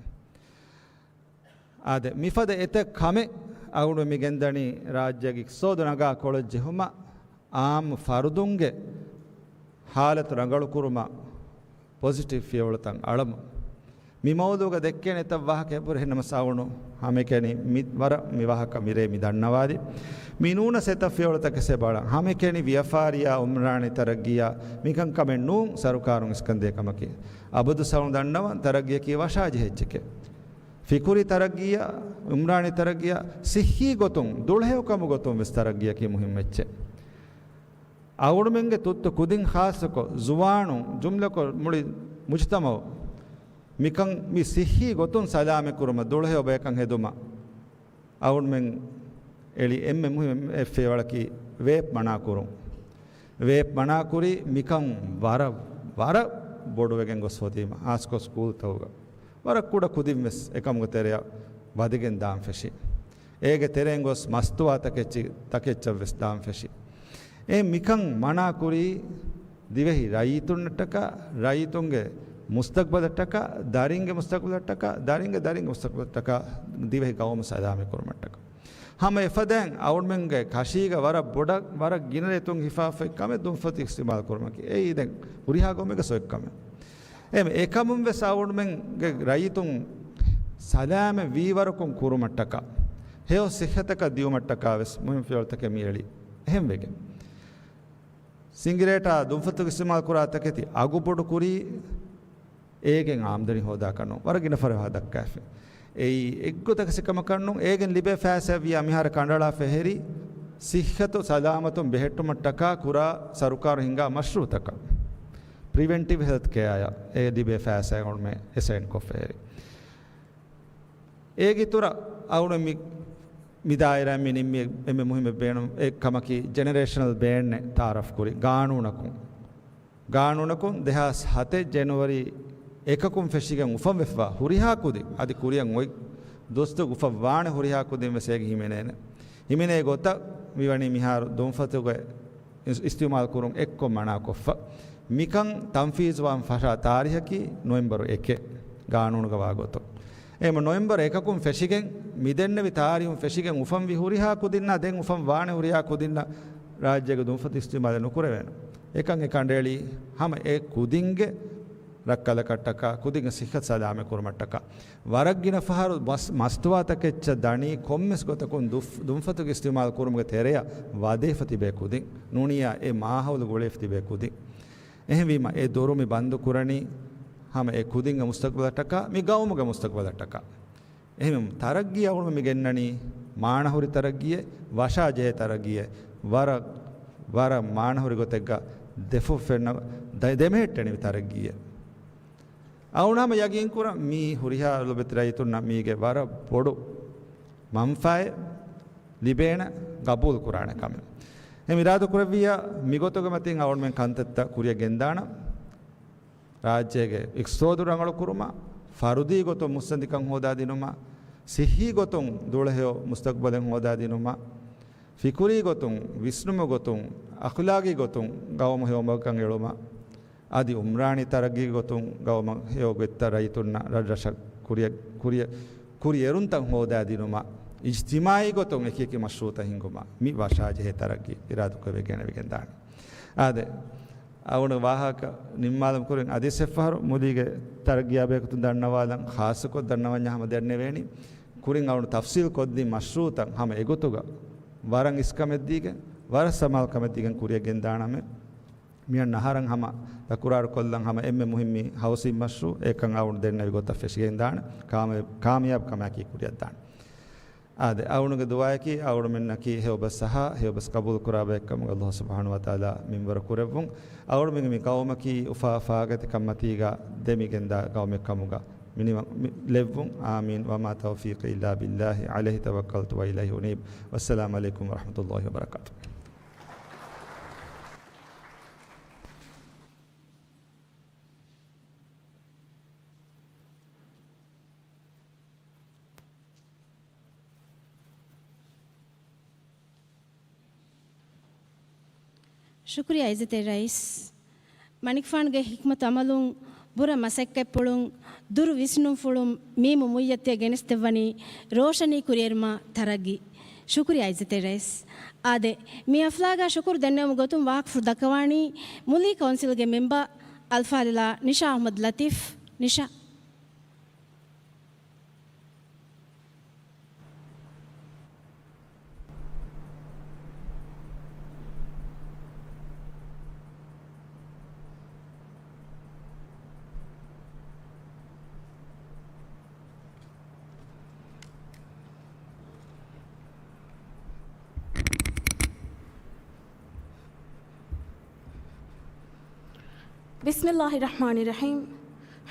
އާދެ، މިފަދަ އެތައް ކަމެއް އަޅުގަނޑު މި ގެންދަނީ ރާއްޖޭގެ އިޤްތިޞާދު ނަގާ ކޮޅަށް ޖެހުމަށް، އާއްމު ފަރުދުންގެ ހާލަތު ރަނގަޅުކުރުމަށް، ޕޮޒިޓިވް ފިޔަވަޅުތައް އަޅަމު. މި މައުޟޫގަ ދެއްކޭނެ އެތައް ވާހަކަ އެބަހުރި ނަމަ ސާވުނު ހަމައެކަނި މި ވަރަށް މި ވާހަކަ މިރޭ މި ދަންނަވާލި. މި ނޫނަސް އެތައް ފިޔަވަޅުތަކެއް އެބަ އަޅަން. ހަމައެކަނި ވިޔަފާރިއާ އުމްރާނީ ތަރައްގީއާ މިކަންކަމެއް ނޫން ސަރުކާރުން އިސްކަންދޭ ކަމަކީ. އަބަދު ސައުން ދަންނަވަން ތަރައްގީއަކީ ވަށާޖެހިއްޖެކޭ. ފިކުރީ ތަރައްގީއާ، އުމްރާނީ ތަރައްގީއާ، ސިއްހީ ގޮތުން، ދުޅަހެޔޮކަމު ގޮތުން ވެސް ތަރައްގީއަކީ މުހިއްމު އެއްޗެއް. އަޅުގަނޑުމެންގެ ތުއްތު ކުދިން ޚާއްޞަކޮށް، ޒުވާނުން، ޖުމްލަކޮށް މުޅި މުޖުތަމަޢު މިކަން މި ސިއްހީ ގޮތުން ސަލާމަތް ކުރުމަށް، ދުޅަހެޔޮ ބަޔަކަށް ހެދުމަށް އަޅުގަނޑުމެން އެޅި އެންމެ މުހިއްމު އެއް ފިޔަވަޅަކީ ވޭޕް މަނާ ކުރުން. ވޭޕް މަނާކުރީ މިކަން ވަރަށް، ވަރަށް ބޮޑުވެގެން ގޮސް ހޯދީމަ، ހާއްސަކޮށް ސްކޫލްތަކުގަ. ވަރަށް ކުޑަ ކުދިން ވެސް އެކަމުގެ ތެރެއަށް ވަދެގެން ދާން ފެށި. އޭގެ ތެރެއިން ގޮސް މަސްތުވާ ތަކެއްޗި-، ތަކެއްޗަށް ވެސް ދާން ފެށި. އެ މިކަން މަނާކުރީ ދިވެހި ރައްޔިތުންނަށްޓަކާ، ރައްޔިތުންގެ މުސްތަޤްބަލަށްޓަކާ، ދަރިންގެ މުސްތަޤްބަލަށްޓަކާ، ދަރިންގެ ދަރިންގެ މުސްތަޤްބަލަށްޓަކާ، ދިވެހި ގައުމު ސަލާމަތް ކުރުމަށްޓަކާ. ހަމަ އެފަދައިން އަޅުގަނޑުމެންގެ ކަށީގަ ވަރަށް ބޮޑަށް، ވަރަށް ގިނަ ރޭތުން ހިފާފައި ކަމެއް ދުންފަތު އިސްތިޢުމާލު ކުރުމަކީ. އެއީ ދެން ހުރިހާ ގައުމެއްގެ ސޮއެއް ކަމެއް. އެ، އެކަމުން ވެސް އަޅުގަނޑުމެންގެ ރައްޔިތުން ސަލާމަތް ވީވަރަކުން ކުރުމަށްޓަކާ، ހެޔޮ ސިއްހަތަކަށް ދިއުމަށްޓަކާ ވެސް މުހިންމު ފިޔަވަޅުތަކެއް މި އެޅި. އެހެންވެގެން ސިނގިރޭޓާ ދުންފަތުގެ އިސްތިޢުމާލު ކުރާ ތަކެތި އަގު ބޮޑު ކުރީ، އޭގެން އާމްދަނީ ހޯދާކަށް ނޫން. ވަރަށް ގިނަ ފަހަރަށް ދައްކާފި. އެއީ އެއްގޮތަކަށް ކަމަކަށް ނޫން. އޭގެން ލިބޭ ފައިސާ ވިޔާ މިހާރަށް ކަނޑައަޅާފަ ހެރީ، ސިއްހަތު ސަލާމަތުން ބެހެއްޓުމަށްޓަކާ ކުރާ ސަރުކާރު ހިންގާ މަޝްރޫޢުތަކަށް، ޕްރިވެންޓިވް ހެލްތް ކެއާއަށް އެ ލިބޭ ފައިސާ އެންމެ އެސައިން ކޮށްފަ ހެރީ. އޭގެ އިތުރަށް އަޅުގަނޑު މި، މި ދާއިރާ މި ނިންމި އެންމެ މުހިއްމު ބޭނުން އެއް ކަމަކީ، ޖެނެރޭޝަނަލް ބޭން އެއް ތަޢާރަފް ކުރި ގާނޫނަކުން. ގާނޫނަކުން ދެހާސް ހަތެއް ޖެނުއަރީ އެކަކުން ފެށިގެން އުފަންވެފަ ހުރިހާ ކުދިން، އަދި ކުރިއަށް އޮތް ދުވަސްތަކުގެ އުފަން ވާނެ ހުރިހާ ކުދިން ވެސް އޭގެ ހިމެނޭނެ. ހިމެނޭ ގޮތަށް މިވަނީ މިހާރު ދުންފަތުގެ އިސް-، އިސްތިޢުމާލު ކުރުން އެއްކޮށް މަނާކޮށްފަ. މިކަން ތަންފީޒުވާން ފަށާ ތާރީހަކީ ނޮވެމްބަރު އެކެއް، ގާނޫނުގަ ވާގޮތުން. އެހެން ނޮވެމްބަރު އެކަކުން ފެށިގެން، މިދެންނެވި ތާރީހުން ފެށިގެން އުފަންވި ހުރިހާ ކުދިންނާ ދެން އުފަން ވާނެ ހުރިހާ ކުދިންނަށް ރާއްޖޭގެ ދުންފަތު އިސްތިޢުމާލެއް ނުކުރެވޭނެ. އެކަން އެ ކަނޑައެޅީ ހަމަ އެ ކުދިންގެ ރައްކަލަކަށްޓަކާ، ކުދިންގެ ސިއްހަތު ސަލާމަތް ކުރުމަށްޓަކާ. ވަރަށް ގިނަ ފަހަރު މަސް-، މަސްތުވާތަކެއްޗަށް ދަނީ ކޮންމެސް ގޮތަކުން ދުން-، ދުންފަތުގެ އިސްތިޢުމާލު ކުރުމުގެ ތެރެއަށް ވަދެފަ ތިބޭ ކުދިން. ނޫނިއްޔާ އެ މާހައުލު ގުޅޭފަ ތިބޭ ކުދިން. އެހެންވީމަ އެ ދޮރު މި ބަންދު ކުރަނީ ހަމަ އެ ކުދިންގެ މުސްތަޤްބަލަށްޓަކާ، މި ގައުމުގެ މުސްތަޤްބަލަށްޓަކާ. އެހެން ތަރައްގީ އަޅުގަނޑު މި ގެންނަނީ މާނަހުރި ތަރައްގީއެއް، ވަށާޖެހޭ ތަރައްގީއެއް، ވަރަށް، ވަރަށް މާނަހުރި ގޮތެއްގަ ދެފުށް ފެންނަ، ދަ-، ދެމެހެއްޓެނިވި ތަރައްގީއެއް. އަޅުގަނޑު ހަމަ ޔަގީންކުރަން މީ ހުރިހާ ލޮބުވެތި ރައްޔިތުންނަށް މީގެ ވަރަށް ބޮޑު މަންފާއެއް ލިބޭނެ، ގަބޫލު ކުރާނެ ކަމެއް. އެހެން އިރާދަކުރެއްވިއްޔާ މިގޮތުގެ މަތިން އަޅުގަނޑުމެން ކަންތައްތައް ކުރިއަށް ގެންދާނަން. ރާއްޖޭގެ އިޤްތިޞާދު ރަނގަޅުކުރުމަށް، ފަރުދީ ގޮތުން މުއްސަނދިކަން ހޯދާދިނުމަށް، ސިއްހީ ގޮތުން ދުޅަހެޔޮ މުސްތަގްބަލެއް ހޯދާދިނުމަށް، ފިކުރީ ގޮތުން، ވިސްނުމު ގޮތުން، އަޚުލާގީ ގޮތުން ގައުމު ހެޔޮމަގަކަށް އެޅުމަށް، އަދި އުމްރާނީ ތަރައްގީ ގޮތުން ގައުމަށް ހެޔޮ ގޮތްތައް ރައްޔިތުންނަށް ރަށްރަށަށް ކުރިއަށް، ކުރިއަށް، ކުރިއެރުންތައް ހޯދާދިނުމަށް، އިޖްތިމާއީ ގޮތުން އެކިއެކި މަޝްރޫއުތައް ހިންގުމަށް މި ވަށާޖެހޭ ތަރައްގީ އިރާދަކުރެވި ގެނެވިގެންދާނެ. އާދެ، އަޅުގަނޑު ވާހަކަ ނިންމާލަމު ކުރިން އަދިސް އެއްފަހަރު މުލީގެ ތަރައްގީއާ ބެހޭގޮތުން ދަންނަވާލަން، ޚާއްޞަކޮށް ދަންނަވަންޏާ ހަމަ ދެންނެވޭނީ. ކުރިން އަޅުގަނޑު ތަފްސީލް ކޮށްދިން މަޝްރޫއުތައް ހަމަ އެގޮތުގަ ވަރަށް އިސްކަމެއްދީގެން، ވަރަށް ސަމާލުކަމެއްދީގެން ކުރިއަށް ގެންދާނަމޭ. މިއަންނަ އަހަރަށް ހަމަ ތަކުރާރު ކޮށްލަން ހަމަ އެންމެ މުހިއްމީ ހައުސިން މަޝްރޫއު އެކަން އަޅުގަނޑު ދެންނެވި ގޮތަށް ފެށިގެންދާނެ. ކާމި-، ކާމިޔާބު ކަމާއެކީ ކުރިއަށްދާނެ. އާދެ، އަޅުގަނޑުގެ ދުޢާއަކީ އަޅުގަނޑުމެންނަކީ ހެޔޮބަސް އަހާ، ހެޔޮބަސް ޤަބޫލުކުރާ ބައެއްކަމުގަ ﷲ ސުބްޙާނަހޫ ވަތަޢާލާ މިންވަރު ކުރެއްވުން. އަޅުގަނޑުމެންގެ މި ޤައުމަކީ އުފާ ފާގަތި ކަންމަތީގަ ދެމިގެންދާ ޤައުމެއްކަމުގަ މިނިވަން މި ލެއްވުން. އާމީން. ވަމާ ތައުފީޤީ އިއްލާ ބިއްލާހި، ޢަލައިހި ތަވައްކަލްތު ވައިލައިހި އުނީބް. ވައްސަލާމު ޢަލައިކުމް ވަރަޙްމަތުﷲ ވަބަރަކާތުހު. ޝުކުރިއްޔާ އިއްޒަތްތެރި ރައީސް. މަނިކުފާނުގެ ޙިކްމަތު ޢަމަލުން، ބުރަ މަސައްކަތްޕުޅުން، ދުރު ވިސްނުންފުޅުން މީމު މުއްޔަތްތެރި ގެނެސްދެއްވަނީ ރޯޝަނީ ކުރިއެރުމާ ތަރައްގީ. ޝުކުރިއްޔާ އިއްޒަތްތެރި ރައީސް. އާދެ، މި ޙަފްލާގަ ޝުކުރު ދެންނެވުމުގެ ގޮތުން ވާހަކަފުޅު ދައްކަވާނީ މުލީ ކައުންސިލްގެ މެމްބަރ އަލްފާޟިލާ ނިޝާ އަޙްމަދު ލަތީފް. ނިޝާ. بسم الله الرحمن الرحيم.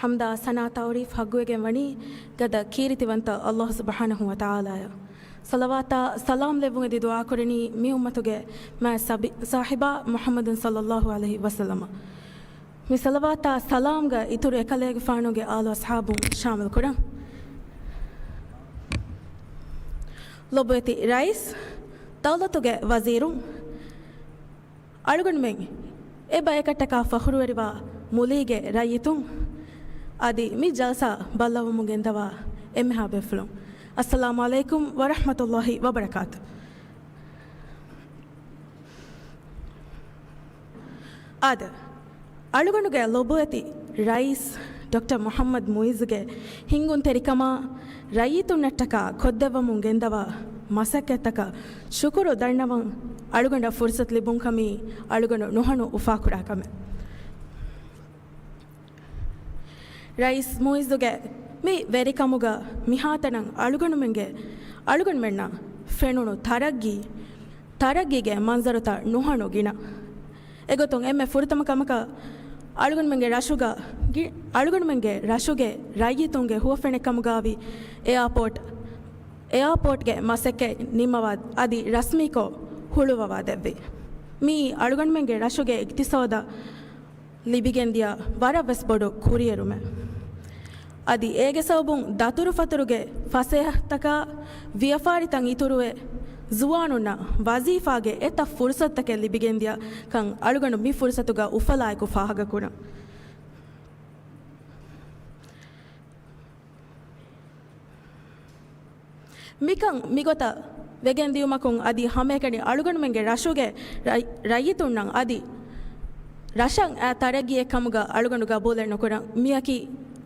ޙަމްދާ ސަނާ ތަޢުރީފް ޙައްޤުވެގެން ވަނީ ގަދަ ކީރިތިވަންތަ ﷲ ސުބްޙާނަހޫ ވަތަޢާލާއަށް. ޞަލަވާތާ ސަލާމް ލެއްވުން އެދި ދުޢާކުރަނީ މި އުއްމަތުގެ މާތް ސަބި-، ސާހިބާ މުޙައްމަދު ޞައްލައްލާހު ޢަލައިހި ވަސައްލަމަ. މި ޞަލަވާތާ ސަލާމްގަ އިތުރު އެކަލޭގެފާނުގެ އާލު އަޞްޙާބުން ޝާމިލް ކުރަން. ލޮބުވެތި ރައީސް، ދައުލަތުގެ ވަޒީރުން، އަޅުގަނޑުމެން އެ ބަޔަކަށްޓަކާ ފަޚުރުވެރިވާ މުލީގެ ރައްޔިތުން، އަދި މި ޖަލްސާ ބައްލަވަމުން ގެންދަވާ އެންމެހާ ބޭފުޅުން، އައްސަލާމު ޢަލައިކުމް ވަރަޙްމަތުﷲ ވަބަރަކާތު. އާދެ، އަޅުގަނޑުގެ ލޮބުވެތި ރައީސް ޑޮކްޓަރ މުޙައްމަދު މުޢިއްޒުގެ ހިންގުންތެރިކަމާ، ރައްޔިތުންނަށްޓަކާ ކޮށްދެއްވަމުން ގެންދަވާ މަސައްކަތްތަކަށް ޝުކުރު ދަންނަވަން އަޅުގަނޑަށް ފުރުޞަތު ލިބުން ކަމީ އަޅުގަނޑު ނުހަނު އުފާކުރާ ކަމެއް. ރައީސް މުޢިއްޒުގެ މި ވެރިކަމުގަ މިހާތަނަށް އަޅުގަނޑުމެންގެ، އަޅުގަނޑުމެންނަށް ފެނުނު ތަރައްގީ، ތަރައްގީގެ މަންޒަރުތައް ނުހަނު ގިނަ. އެގޮތުން އެންމެ ފުރަތަމަ ކަމަކަށް އަޅުގަނޑުމެންގެ ރަށުގަ ގި-، އަޅުގަނޑުމެންގެ ރަށުގެ ރައްޔިތުންގެ ހުވަފެނެއް ކަމުގައި އެއާޕޯޓް، އެއާޕޯޓްގެ މަސައްކަތް ނިންމަވާ އަދި ރަސްމީކޮށް ހުޅުވަވާ ދެއްވި. މިއީ އަޅުގަނޑުމެންގެ ރަށުގެ އިގްތިސޯދަށް ލިބިގެންދިޔަ ވަރަށް ވެސް ބޮޑު ކުރިއެރުމެއް. އަދި އޭގެ ސަބަބުން ދަތުރުފަތުރުގެ ފަސޭހަތަކާ ވިޔަފާރިތައް އިތުރުވެ، ޒުވާނުންނަށް ވަޒީފާގެ އެތައް ފުރުސަތުތަކެއް ލިބިގެންދިޔަ ކަން އަޅުގަނޑު މި ފުރުސަތުގަ އުފަލާއެކު ފާހަގަކުރަން. މިކަން މިގޮތަށް ވެގެންދިޔުމަކުން އަދި ހަމައެކަނި އަޅުގަނޑުމެންގެ ރަށުގެ ރައް-، ރައްޔިތުންނަށް އަދި ރަށަށް އައި ތަރައްގީއެއް ކަމުގަ އަޅުގަނޑު ގަބޫލެއް ނުކުރަން. މިއަކީ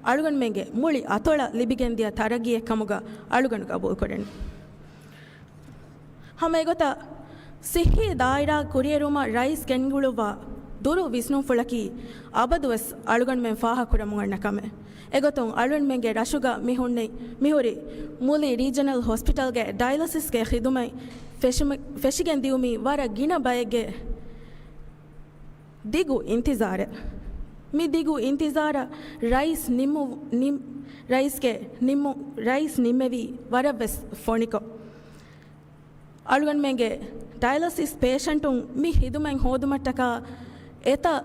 އަޅުގަނޑުމެންގެ މުޅި އަތޮޅަށް ލިބިގެންދިޔަ ތަރައްގީއެއް ކަމުގަ އަޅުގަނޑު ގަބޫލުކުރަނީ. ހަމަ އެގޮތަށް ސިއްހީ ދާއިރާ ކުރިއެރުމަށް ރައީސް ގެންގުޅުއްވާ ދުރު ވިސްނުންފުޅަކީ އަބަދުވެސް އަޅުގަނޑުމެން ފާހަގަކުރަމުން އަންނަ ކަމެއް. އެގޮތުން އަޅުގަނޑުމެންގެ ރަށުގަ މި ހުންނެ، މިހުރި މުލި ރީޖަނަލް ހޮސްޕިޓަލްގެ ޑައިލަސިސްގެ ޚިދުމަތް ފެށުމެ-، ފެށިގެން ދިއުމީ ވަރަށް ގިނަ ބައެއްގެ ދިގު އިންތިޒާރެއް. މި ދިގު އިންތިޒާރަށް ރައީސް ނިންމު-، ނިން-، ރައީސްގެ ނިންމު-، ރައީސް ނިންމެވީ ވަރަށް ވެސް ފޮނިކޮށް. އަޅުގަނޑުމެންގެ ޑައިލަސިސް ޕޭޝަންޓުން މި ޚިދުމަތް ހޯދުމަށްޓަކާ އެތައް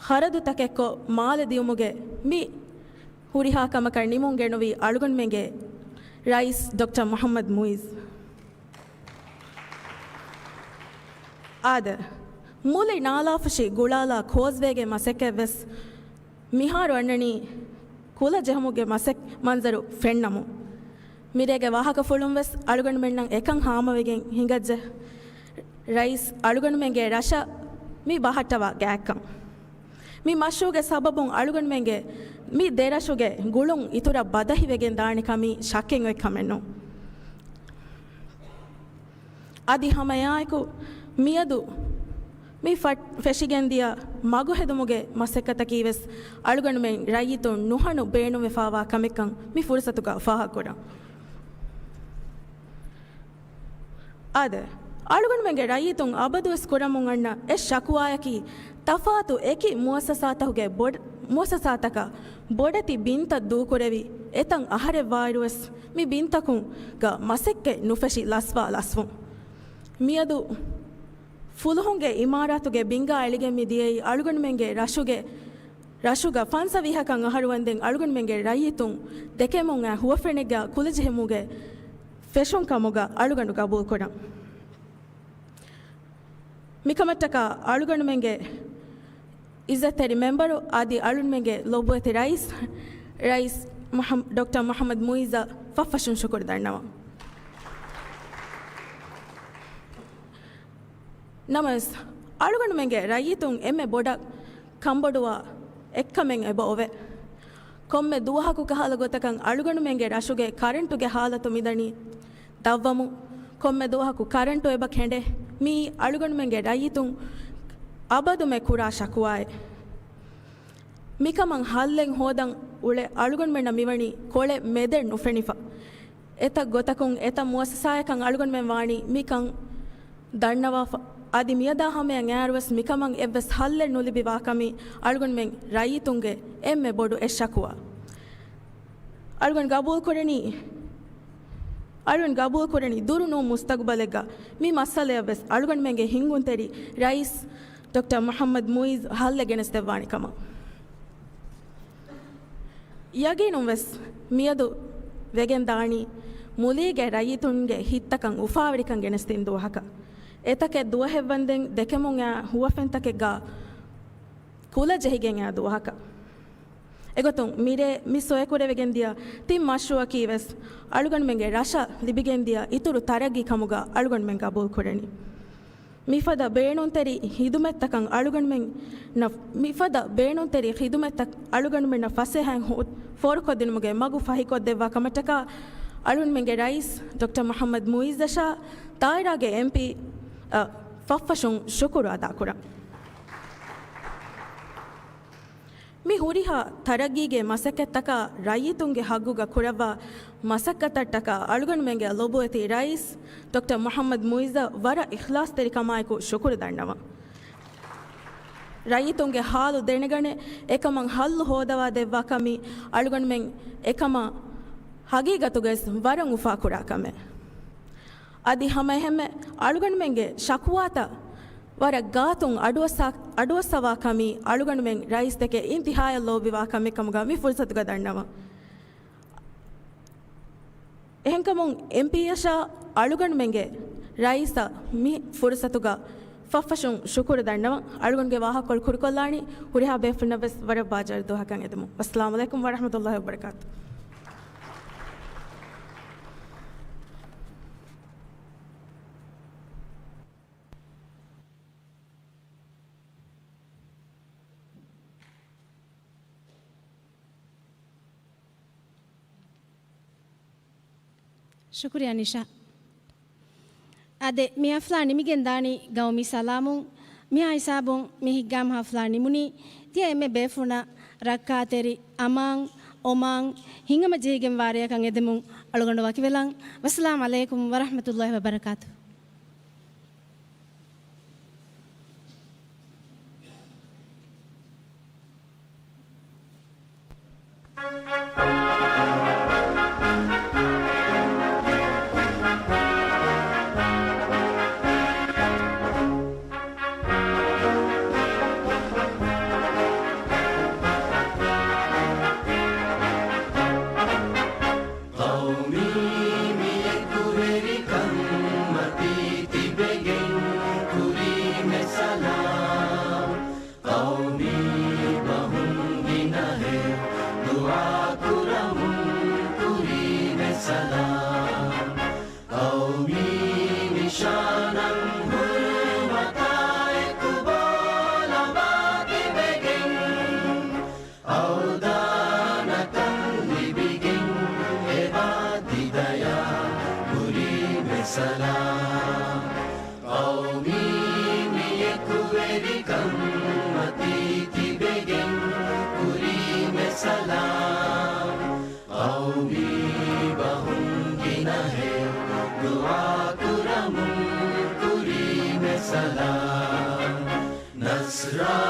ޚަރަދުތަކެއްކޮށް މާލެ ދިއުމުގެ މި ހުރިހާ ކަމަކަށް ނިމުން ގެނުވީ އަޅުގަނޑުމެންގެ ރައީސް ޑޮކްޓަރ މުޙައްމަދު މުޢިއްޒު. އާދެ، މުޅި ނާލާފުށި ގުޅާލާ ކޯސްވޭގެ މަސައްކަތްވެސް މިހާރު އަންނަނީ ކުލަ ޖެހުމުގެ މަސައް-، މަންޒަރު ފެންނަމުން. މިރޭގެ ވާހަކަފުޅުން ވެސް އަޅުގަނޑުމެންނަށް އެކަން ހާމަވެގެން ހިނގައްޖެ. ރައީސް އަޅުގަނޑުމެންގެ ރަށަށް މި ބަހައްޓަވާ ގާތްކަން. މި މަޝްރޫޢުގެ ސަބަބުން އަޅުގަނޑުމެންގެ މި ދެރަށުގެ ގުޅުން އިތުރަށް ބަދަހިވެގެން ދާނެ ކަމީ ޝައްކެއް އޮތް ކަމެއް ނޫން. އަދި ހަމައެއާއެކު މިއަދު މި ފަ-، ފެށިގެންދިޔަ މަގު ހެދުމުގެ މަސައްކަތަކީ ވެސް އަޅުގަނޑުމެން ރައްޔިތުން ނުހަނު ބޭނުންވެފާވާ ކަމެއްކަން މި ފުރުސަތުގަ ފާހަގަކުރަން. އާދެ، އަޅުގަނޑުމެންގެ ރައްޔިތުން އަބަދުވެސް ކުރަމުން އަންނަ އެއް ޝަކުވާޔަކީ، ތަފާތު އެކި މުއައްސަސާތަކުގެ ބޮޑ-، މުއައްސަސާތަކަށް ބޮޑެތި ބިންތައް ދޫކުރެވި، އެތަން އަހަރެއް ވާއިރުވެސް މި ބިންތަކުން ގަ މަސައްކަތް ނުފެށި ލަސްވާ ލަސްވުން. މިއަދު ފުލުހުންގެ އިމާރާތުގެ ބިންގާ އެޅިގެން މި ދިޔައީ އަޅުގަނޑުމެންގެ ރަށުގެ، ރަށުގަ ފަންސަވީހަކަށް އަހަރު ވަންދެން އަޅުގަނޑުމެންގެ ރައްޔިތުން ދެކެމުން އައި ހުވަފެނެއްގަ ކުލަޖެހުމުގެ ފެށުން ކަމުގަ އަޅުގަނޑު ގަބޫލުކުރަން. މިކަމަށްޓަކާ އަޅުގަނޑުމެންގެ އިއްޒަތްތެރި މެމްބަރު އަދި އަޅުގަނޑުމެންގެ ލޮބުވެތި ރައީސް، ރައީސް މުޙައް-، ޑޮކްޓަރ މުޙައްމަދު މުޢިއްޒަށް ފަށްފަށުން ޝުކުރު ދަންނަވަން. ނަމަވެސް، އަޅުގަނޑުމެންގެ ރައްޔިތުން އެންމެ ބޮޑަށް ކަންބޮޑުވާ އެއްކަމެއް އެބަ އޮވޭ. ކޮންމެ ދުވަހަކު ކަހަލަ ގޮތަކަށް އަޅުގަނޑުމެންގެ ރަށުގެ ކަރަންޓުގެ ހާލަތު މިދަނީ ދަށްވަމުން. ކޮންމެ ދުވަހަކު ކަރަންޓު އެބަ ކެނޑޭ. މިއީ އަޅުގަނޑުމެންގެ ރައްޔިތުން އަބަދުމެ ކުރާ ޝަކުވާއެއް. މިކަމަށް ހައްލެއް ހޯދަން އުޅެ އަޅުގަނޑުމެންނަށް މިވަނީ ކޮޅެއް މެދެއް ނުފެނިފަ. އެތައް ގޮތަކުން އެތައް މުއައްސަސާއަކަށް އަޅުގަނޑުމެން ވާނީ މިކަން ދަންނަވާފަ. އަދި މިއަދާ ހަމަޔަށް އައިރުވެސް މިކަމަށް އެއްވެސް ހައްލެއް ނުލިބިވާކަމީ އަޅުގަނޑުމެން ރައްޔިތުންގެ އެންމެ ބޮޑު އެއް ޝަކުވާ. އަޅުގަނޑު ގަބޫލުކުރަނީ، އަޅުގަނޑު ގަބޫލުކުރަނީ ދުރު ނޫން މުސްތަގުބަލެއްގަ މި މައްސަލަޔަށްވެސް އަޅުގަނޑުމެންގެ ހިންގުންތެރި ރައީސް ޑޮކްޓަރ މުޙައްމަދު މުޢިއްޒު ހައްލެއް ގެނެސްދެއްވާނެ ކަމަށް. ޔަގީނުންވެސް މިއަދު ވެގެން ދާނީ މުލީގެ ރައްޔިތުންގެ ހިތްތަކަށް އުފާވެރިކަން ގެނެސްދިން ދުވަހަކަށް. އެތަކެއް ދުވަހެއްވަންދެން ދެކެމުން އައި ހުވަފެންތަކެއްގަ ކުލަ ޖެހިގެން އައި ދުވަހަކަށް. އެގޮތުން މިރޭ މި ސޮއެކުރެވިގެންދިޔަ ތިން މަޝްރޫއަކީ ވެސް އަޅުގަނޑުމެންގެ ރަށަށް ލިބިގެންދިޔަ އިތުރު ތަރައްގީ ކަމުގަ އަޅުގަނޑުމެން ގަބޫލުކުރަނީ. މިފަދަ ބޭނުންތެރި ޚިދުމަތްތަކަށް އަޅުގަނޑުމެންނަށް، މިފަދަ ބޭނުންތެރި ޚިދުމަތްތައް އަޅުގަނޑުމެންނަށް ފަސޭހައިން ހު-، ފޯރުކޮށްދިނުމުގެ މަގު ފަހިކޮށްދެއްވާ ކަމަށްޓަކާ އަޅުގަނޑުމެންގެ ރައީސް ޑޮކްޓަރ މުޙައްމަދު މުޢިއްޒަށާ ދާއިރާގެ އެމްޕީ އަށް ފަށްފަށުން ޝުކުރު އަދާކުރަން. މި ހުރިހާ ތަރައްގީގެ މަސައްކަތްތަކާ ރައްޔިތުންގެ ހައްގުގަ ކުރައްވާ މަސައްކަތަށްޓަކާ އަޅުގަނޑުމެންގެ ލޮބުވެތި ރައީސް ޑޮކްޓަރ މުޙައްމަދު މުޢިއްޒަށް ވަރަށް އިޚްލާޞްތެރިކަމާއެކު ޝުކުރު ދަންނަވަން. ރައްޔިތުންގެ ހާލު ދެނެގަނެ، އެކަމަށް ހައްލު ހޯދަވާ ދެއްވާ ކަމީ އަޅުގަނޑުމެން އެކަމަށް ހަގީގަތުގައި ވަރަށް އުފާކުރާ ކަމެއް. އަދި ހަމައެހެންމެ އަޅުގަނޑުމެންގެ ޝަކުވާތައް ވަރަށް ގާތުން އަޑުއައްސާ-، އަޑުއައްސަވާ ކަމީ އަޅުގަނޑުމެން ރައީސްދެކެ އިންތިހާޔަށް ލޯބިވާ ކަމެއް ކަމުގަ މި ފުރުސަތުގަ ދަންނަވަން. އެހެންކަމުން އެމްޕީއަށާ އަޅުގަނޑުމެންގެ ރައީސަށް މި ފުރުސަތުގަ ފަށްފަށުން ޝުކުރު ދަންނަވަން. އަޅުގަނޑުގެ ވާހަކަކޮޅު ކުރުކޮށްލާނީ ހުރިހާ ބޭފުޅުންނަށްވެސް ވަރަށް ބާޖަވެރި ދުވަހަކަށް އެދެމުން. އައްސަލާމު ޢަލައިކުމް ވަރަޙްމަތުﷲި ވަބަރަކާތު. ޝުކުރިއްޔާ ނިޝާ. އާދެ، މި ހަފްލާ ނިމިގެން ދާނީ ގައުމީ ސަލާމުން. މިހާ ހިސާބުން މި ހިތްގައިމު ހަފްލާ ނިމުނީ. ތިޔަ އެންމެ ބޭފުޅުންނަށް ރައްކާތެރި، އަމާން، އޮމާން، ހިތްހަމަޖެހިގެންވާ ރެއަކަށް އެދެމުން އަޅުގަނޑު ވަކިވެލަން. ވައްސަލާމު ޢަލައިކުމް ވަރަޙްމަތުﷲި ވަބަރަކާތު. ކުރަމުން ކުރީމެ ސަލާމް. ޤައުމީ ނިޝާނަށް ހުރުމަތާ އެކުބޯލަވާ ތިބެގެން، އަވްދާނަކަން ލިބިގެން އެބާ ތިދަޔާ ކުރީމެ ސަލާމް. ޤައުމީ މި އެކުވެރިކަން މަތީ ތިބެގެން ކުރީމެ ސަލާމް. ޤައުމީ ބަހުން ގިނަހެޔޮ ދުޢާ ކުރަމުން ކުރީމެ ސަލާމް. ނަޞްރާ